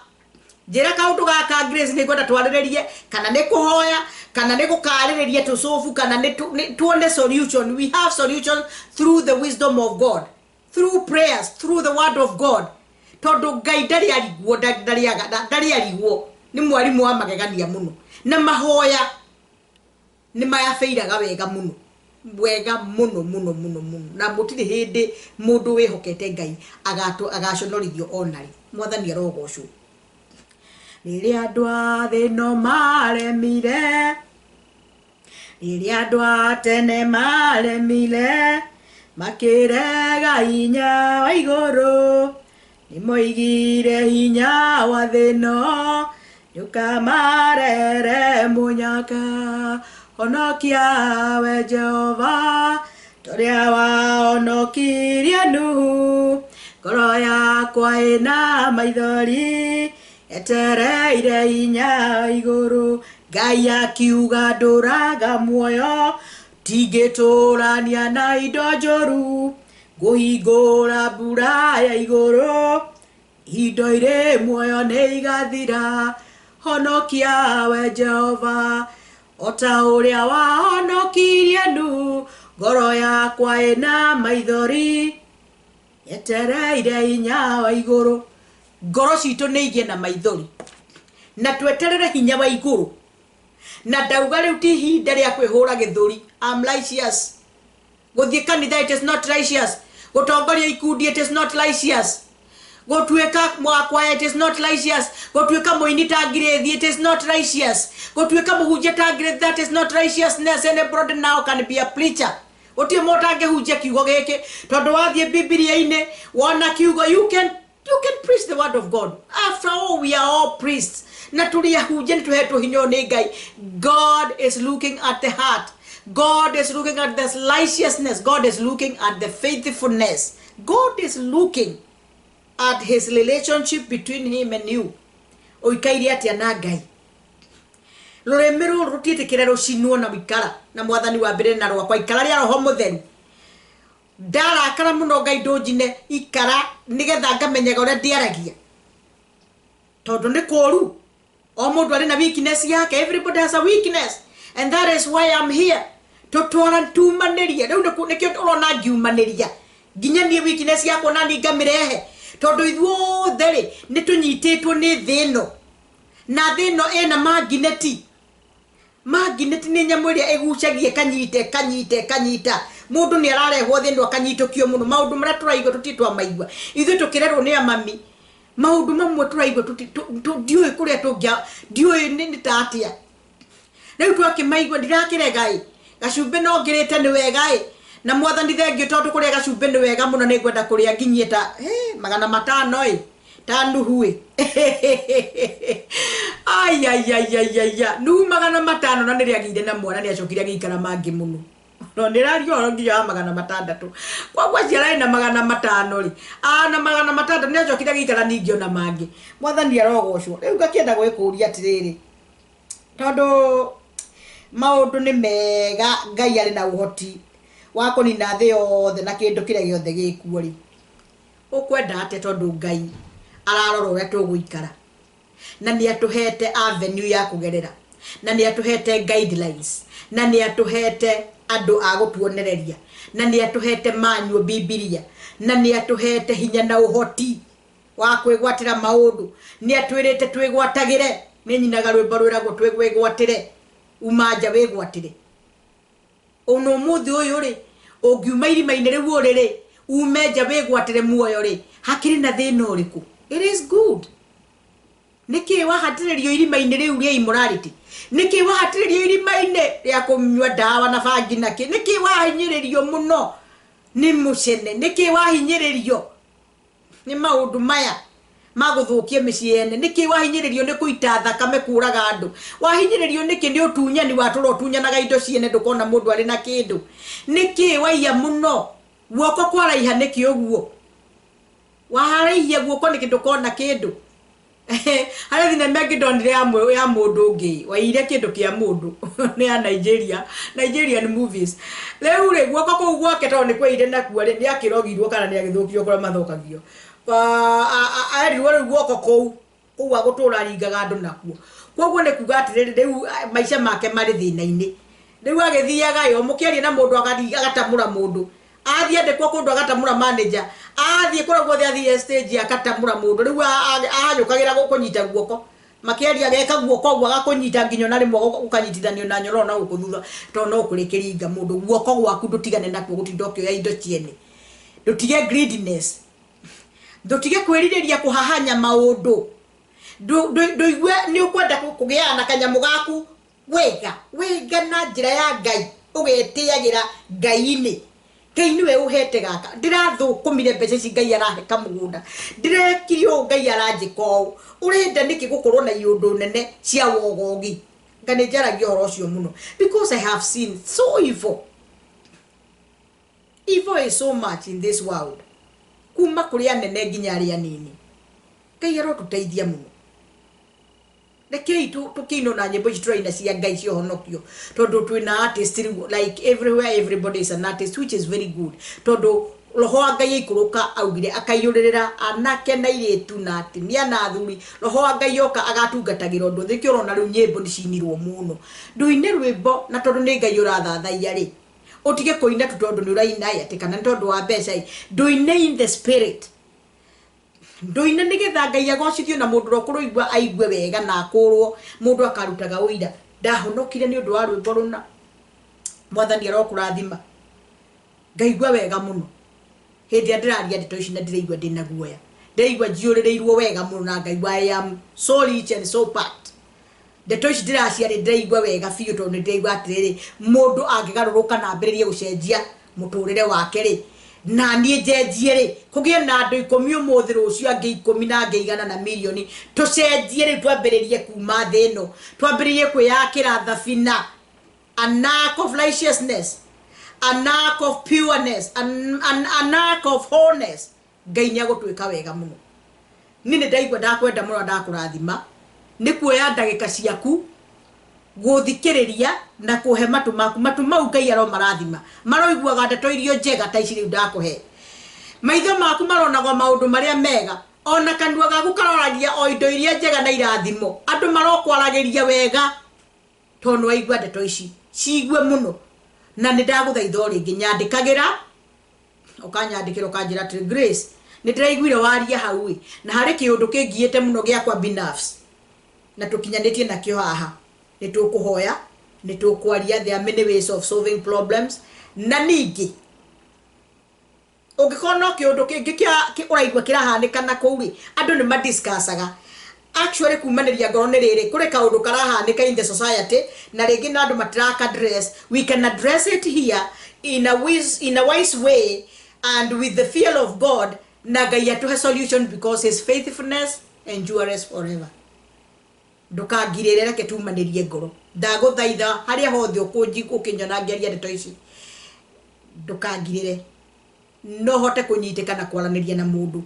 Njĩra kaũndũ gaka Grace nĩ ngwenda twarĩrĩrie kana nĩ kũhoya kana nĩ gũkarĩrĩria tũcũbu kana nĩ tuone solution. We have solution through the wisdom of God, through prayers, through the word of God. Tondũ Ngai ndarĩ arigwo, ndarĩ arigwo. Nĩ mwarimũ wa magegania mũno. Na mahoya nĩ mayabĩiraga wega mũno wega mũno mũno mũno mũno na gũtirĩ hĩndĩ mũndũ wĩhokete Ngai agaconorithio ona rĩ. Mwathani arogocwo. Rĩrĩa andũ a thĩ ĩno maremire, rĩrĩa andũ a tene maremire, makĩrega hinya wa igũrũ, Nĩmoigire hinya wa thĩ ĩno nĩũkamarere mũnyaka. Honokia we Jehova torĩa wahonokirie Nuhu. Ngoro yakwa ĩna maithori etereire hinya wa igũrũ. Ngai akiuga ndũraga muoyo. Tingĩtũrania na indo njũru, ngũhingũra mbura ya igũrũ, indo irĩ muoyo nĩ igathira. Honokia we Jehova, o ta ũrĩa wahonokirie Nuhu, ngoro yakwa ĩna maithori, yetereire hinya wa igũrũ. Ngoro citũ nĩ igĩe na maithori, na tweterere hinya wa igũrũ. Na ndauga rĩu ti ihinda rĩa kwĩhũra gĩthũri. I'm righteous. Gũthiĩ kanitha it is not righteous. Gũtongoria ikundi it is not righteous. Gũtuĩka wa kwaya it is not righteous. Gũtuĩka mũini ta Ngirĩthi it is not righteous. Gũtuĩka mũhunjia ta Ngirĩthi, that is not righteousness. Anybody now can be a preacher. Gũtirĩ mũndũ ũtangĩhunjia kiugo gĩkĩ, tondũ wathiĩ Bibilia-inĩ wona kiugo, you can preach the word of God. After all, we are all priests, na tũrĩ ahunjia, nĩ tũhetwo hinya ũyũ nĩ Ngai. God is looking at the heart. God is looking at the righteousness. God is looking at the faithfulness. God is looking at his relationship between him and you. Ũikaire atĩa na Ngai? Rũrĩmĩ rũrũ rũtiĩtĩkĩre rũcinwo na ikara na Mwathani wa mbere na rwakwa ikara rĩa Roho Mũtheru. Ndarakara mũno, Ngai ndũnjine ikara, nĩgetha ngamenyaga ũrĩa ndĩaragia, tondũ nĩ kũũru. O mũndũ arĩ na weakness yake. Everybody has a weakness, and that is why I'm here. Tũtwara tumanĩrie rĩu nĩkĩo ũrona ngiumanĩria nginya niĩ weakness yakwa na niĩ ngamĩrehe, tondũ ithuothe rĩ, nĩ tũnyitĩtwo nĩ thĩ ĩno, na thĩ ĩno ĩna magineti. Magnet nĩ nyamũ ĩrĩa ĩgucagia, ĩkanyita, ĩkanyita, ĩkanyita. Mũndũ nĩ ararehwo thĩ ĩno akanyitũkio mũno. Maũndũ marĩa tũraigua tũtirĩ twamaigua ithuĩ tũkĩrerwo nĩ amami. Maũndũ mamwe tũraigua ndiũĩ kũrĩa tũngĩa, ndiũĩ nĩ ta atĩa rĩu twakĩmaigua. Ndirakĩrega ĩ, gacumbĩ no ngĩrĩte nĩ wega ĩ, na Mwathani thengiũ, tondũ kũrĩa gacumbĩ nĩ wega mũno. Nĩ ngwenda kũrĩa nginyie ta 500 ĩ, ta Nuhu ĩ. Aiaiaiaiaia, Nuhu 500, na nĩrĩ agĩire na mwana, nĩ acokire agĩikara mangĩ mũno. No nĩ raria ũhoro nginya wa 600. Koguo aciararĩ na 500 rĩ, na 600 nĩ acokire agĩikara ningĩ ona mangĩ. Mwathani arogocwo. Rĩu ngakĩenda gwĩkũria atĩrĩrĩ, tondũ maũndũ nĩ mega, Ngai arĩ na ũhoti wa kũnina thĩ yothe na kĩndũ kĩrĩa gĩothe gĩkuo rĩ, ũkwenda atĩa? Tondũ Ngai ararora ũrĩa tũgũikara, na nĩ atũhete avenue ya kũgerera, na nĩ atũhete guidelines, na nĩ atũhete andũ a gũtuonereria, na nĩ atũhete manual Bibilia, na nĩ atũhete hinya na ũhoti wa kwĩgwatĩra maũndũ. Nĩ atwĩrĩte twĩgwatagĩre. Nĩ nyinaga rwĩmbo rwĩragwo twĩgwatĩre, uma nja wĩgwatĩre. Ona ũmũthĩ ũyũ rĩ, ũngiuma irima-inĩ rĩu ũrĩ rĩ, ume nja wĩgwatĩre muoyo rĩ, hakĩrĩ na thĩna ũrĩkũ? It is good. Nĩkĩ wahatĩrĩrio irima-inĩ rĩu rĩa immorality? Nĩkĩ wahatĩrĩrio irima-inĩ rĩa kũnyua ndawa na bangi? Nakĩ nĩkĩ wahinyĩrĩrio mũno nĩ mũcene? Nĩkĩ wahinyĩrĩrio nĩ maũndũ maya ma gũthũkia mĩciĩ ene? Nĩkĩ wahinyĩrĩrio nĩ kũita thakame, kũraga andũ? Wahinyĩrĩrio nĩkĩ nĩ ũtunyani watũra ũtunyanaga indo ciene, ndũkona mũndũ arĩ na kĩndũ? Nĩkĩ waiya mũno, guoko kwaraiha nĩkĩ ũguo? Waraihia guoko nĩkĩ, ndũkona kĩndũ? Harĩ thinema ĩngĩ ndonire ya mũndũ ũngĩ waiyire kĩndũ kĩa mũndũ, nĩ ya Nigeria, Nigerian movies. Rĩu rĩ, guoko kũu gwake tondũ nĩ kwaiyire nakuo rĩ, nĩ akĩrogirwo kana nĩ agĩthũkirio kũrĩa mathũkagio. Erirwo rĩu guoko kũu kũu agũtũra aringaga andũ nakuo. Koguo nĩ kuga atĩrĩrĩ, rĩu maica make marĩ thĩna-inĩ. Rĩu agĩthiaga yo mũkĩaria na mũndũ agatamũra mũndũ, athiĩ andĩkwo kũndũ agatamũra manager, athiĩ kũrĩa guothe athiĩ stage akatamũra mũndũ. Rĩu ahanyũkagĩra kũnyita guoko makĩaria, ageka guoko ũguo agakũnyita, nginya ona rĩmwe gũkanyitithanio na nyororo na gũkũ thutha, tondũ no kũrĩkĩringa mũndũ. Guoko gwaku ndũtigane nakuo gũtinda ũkĩoya indo ciene. Ndũtige greediness, ndũtige kwĩrirĩria kũhahanya maũndũ. Ndũigue nĩ ũkwenda kũgĩaga na kanyamũ gaku wega wega na njĩra ya Ngai, ũgetĩagĩra Ngai-inĩ. Ngai nĩwe ũhete gaka, ndĩrathũkũmire mbeca ici, Ngai arahe kamũgũnda, ndĩrekire ũũ, Ngai aranjĩka ũũ. Ũrenda nĩkĩ gũkorwo na iũndũ nene cia wogogi? Nga nĩ njaragia ũhoro ũcio mũno because I have seen so evil. Evil is so much in this world, kuma kũrĩ anene nginya arĩa anini. Ngai arotũteithia mũno. Rekei tũkĩinwo na nyĩmbo ici tũraina cia Ngai cia ũhonokio, tondũ twĩna artist rĩu, like everywhere everybody is an artist, which is very good, tondũ roho wa Ngai aikũrũka augire akaiyũrĩrĩra anake na airĩtu na atumia na athuri. Roho wa Ngai oka agatungatagĩra ũndũ othe. Nĩkĩo ũrona rĩu nyĩmbo nĩ cinirwo mũno. Ndũine rwĩmbo na tondũ nĩ Ngai ũrathathaiya rĩ, ũtige kũina tu tondũ nĩ ũraina ĩ, atĩ kana nĩ tondũ wa mbeca ĩ. Ndũine in the spirit. Ndũine nĩgetha Ngai agocithio na mũndũ ũrĩa ũkũrũigua aigue wega na akũrwo, mũndũ akarutaga ũira, ndahonokire nĩ ũndũ wa rwĩmbo rũna. Mwathani arokũrathima. Ngaigua wega mũno hĩndĩ ĩrĩa ndĩraria ndeto ici na ndĩraigua ndĩna guoya. Ndĩraigua njiyũrĩrĩirwo wega mũno na ngaigua I am so rich and so packed. Ndeto ici ndĩraciaria ndĩraigua wega biũ tondũ nĩ ndĩraigua atĩrĩrĩ, mũndũ angĩgarũrũka na ambĩrĩrie gũcenjia mũtũrĩre wake rĩ, na niĩ njenjie rĩ, kũgĩe na andũ ikũmi ũmũthĩ, rũciũ angĩ ikũmi na angĩ igana na mirioni, tũcenjie rĩu twambĩrĩrie kuma thĩ ĩno, twambĩrĩrie kwĩyakĩra thabina, an ark of righteousness, an ark of pureness, an ark of wholeness. Ngai nĩ agũtwĩka wega mũno. Niĩ nĩ ndaigua ndakwenda mũno na ndakũrathima nĩ kuoya ndagĩka ciaku gũthikĩrĩria na kũhe matũ maku. Matũ mau Ngai aromarathima, maroiguaga ndeto irio njega ta ici rĩu ndakũhe. Maitho maku maronagwo maũndũ marĩa mega, ona kanua gaku karoragia o indo iria njega na irathimo. Andũ marokwaragĩria wega tondũ nĩ waigua ndeto ici, ciigue mũno. Na nĩ ndagũthaitha o rĩngĩ, nyandĩkagĩra ũkanyandĩkĩra ũkanjĩra atĩrĩ, Grace, nĩ ndĩraiguire waria hau ĩ, na harĩ kĩũndũ kĩngiĩte mũno gĩakwa binafsi na tũkinyanĩtie nakĩo haha. Nĩ tũkũhoya, nĩ tũkwaria, there are many ways of solving problems. Na ningĩ ũngĩkorwo no kĩũndũ kĩngĩ kĩa ũraigua kĩrahanĩka na kũu rĩ, andũ nĩ madiscussaga. Actually kumanĩria ngoro nĩ rĩrĩ, kũrĩ kaũndũ karahanĩka in the society na rĩngĩ na andũ matiraka address. We can address it here in a wise way and with the fear of God, na Ngai atũhe solution because his faithfulness endures forever. Ndũkangirĩre, reke tumanĩrie ngoro. Ndagũthaitha harĩa hothe ũkũnyona ngĩaria ndeto ici, ndũkangirĩre. No hote kũnyitĩka na kwaranĩria na mũndũ.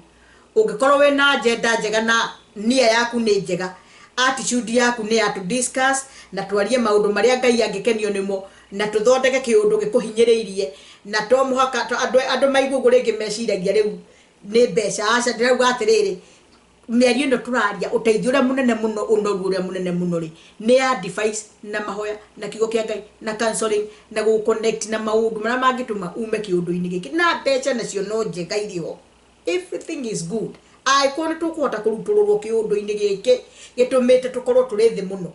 Ũngĩkorwo wĩna agenda njega na nia yaku nĩ njega, attitude yaku nĩ ya to discuss na twarie maũndũ marĩa Ngai angĩkenio nĩmo na tũthondeke kĩũndũ gĩkũhinyĩrĩirie, na to mũhaka andũ maigua ũguo rĩngĩ meciragia rĩu nĩ mbeca. Aca, ndĩrauga atĩrĩrĩ, mĩario ĩno tũraria, ũteithio ũrĩa mũnene mũno, ũnoru ũrĩa mũnene mũno rĩ, nĩ ya advice na mahoya na kiugo kĩa Ngai na counseling na gũ connect na maũndũ marĩa mangĩtũma ume kĩũndũ-inĩ gĩkĩ. Na mbeca nacio no njega irĩ ho, everything is good angĩkorwo nĩ tũkũhota kũrutũrũrwo kĩũndũ-inĩ gĩkĩ gĩtũmĩte tũkorwo tũrĩ thĩ mũno,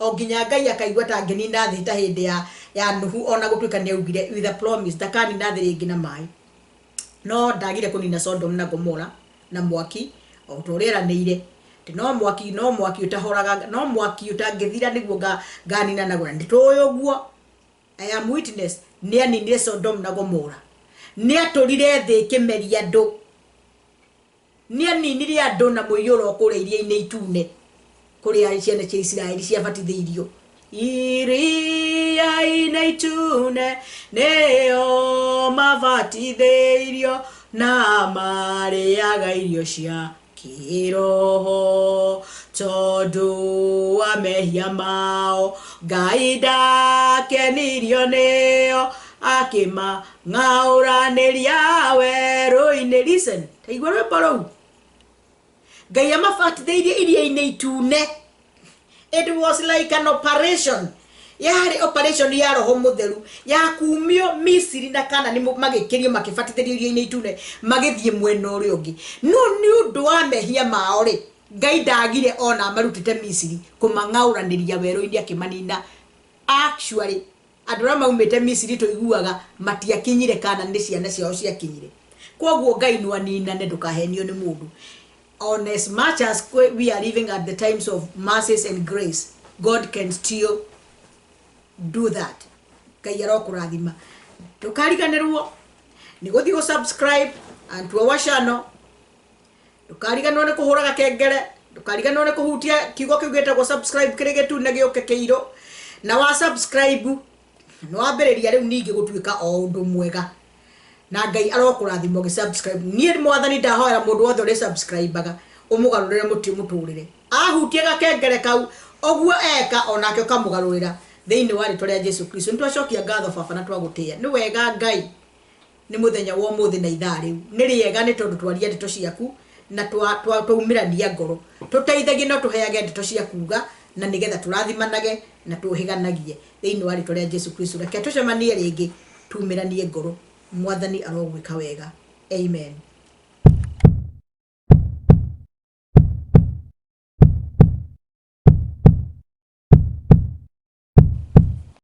o nginya Ngai akaigua ta angĩnina thĩ ta hĩndĩ ya Nuhu, ona gũtuĩka nĩ augire with a promise ndakanina thĩ rĩngĩ na maĩ, no ndagire kũnina Sodom na Gomora na mwaki o ta ũrĩa eranĩire atĩ no mwaki ũtahoraga, no mwaki ũtangĩthira nĩguo nganina naguo. Na nĩ tũĩ ũguo, I am witness, nĩ aninire Sodom na Gomora, nĩ atũrire thĩ ĩkĩmeria andũ, nĩ aninire andũ na mũiyũro kũrĩa iria-inĩ itune kũrĩa ciana cia Isiraeli ciabatithĩirio iria-inĩ itune, nĩo mabatithĩirio na marĩaga irio cia kĩroho tondũ wa mehia mao. Ngai ndakenirio nĩo, akĩmang'aũranĩria werũ-inĩ. Listen, taigua rwĩmbo rũu. Ngai amabatithĩirie iria-inĩ itune. It was like an operation, yarĩ operation ya roho mũtheru ya kumio Misiri na kana nĩ magĩkĩrio makĩbatithĩrio iria-inĩ itune magĩthiĩ mwena ũrĩa ũngĩ. No nĩ ũndũ wa mehia mao rĩ, Ngai ndagire ona amarutĩte Misiri kũmang'aũranĩria werũ-inĩ akĩmanina. Actually andũ arĩa maumĩte Misiri tũiguaga matiakinyire kana nĩ ciana ciao ciakinyire. Kwoguo Ngai no aninane, ndũkahenio nĩ mũndũ. On as much as we are living at the times of mercies and grace, God can still do that. Ngai arokũrathima. Ndũkariganĩrwo nĩ gũthiĩ gũ subscribe and to our channel. Ndũkariganĩrwo nĩ kũhũra gakengere, ndũkariganĩrwo nĩ kũhutia kiugo kĩu gĩtagwo subscribe kĩrĩ gĩtune gĩũke kĩirũ. Na wa subscribe nĩ wambĩrĩria rĩu ningĩ gũtuĩka o ũndũ mwega, na Ngai arokũrathima ũgĩ subscribe. Niĩ Mwathani ndahoera mũndũ wothe ũrĩ subscribaga ũmũgarũrĩre mũtĩ mũtũrĩre. Ahutia gakengere kau ũguo eka onake ũkamũgarũrĩra thĩinĩ wa rĩtwa rĩa Jesu Kristo. Nĩ twacokia ngatho baba na twagũtĩĩa. Nĩ wega Ngai nĩ mũthenya wa ũmũthĩ na ithaa rĩu nĩ rĩega nĩ tondũ twaria ndeto ciaku na twaumĩrania ngoro. Tũteithagie na ũtũheage ndeto cia kuga na nĩgetha tũrathimanage na tũhĩganagie thĩinĩ wa rĩtwa rĩa Jesu Kristo. Reke tũcemanie rĩngĩ tumĩranie ngoro. Mwathani arogwĩka wega. Amen.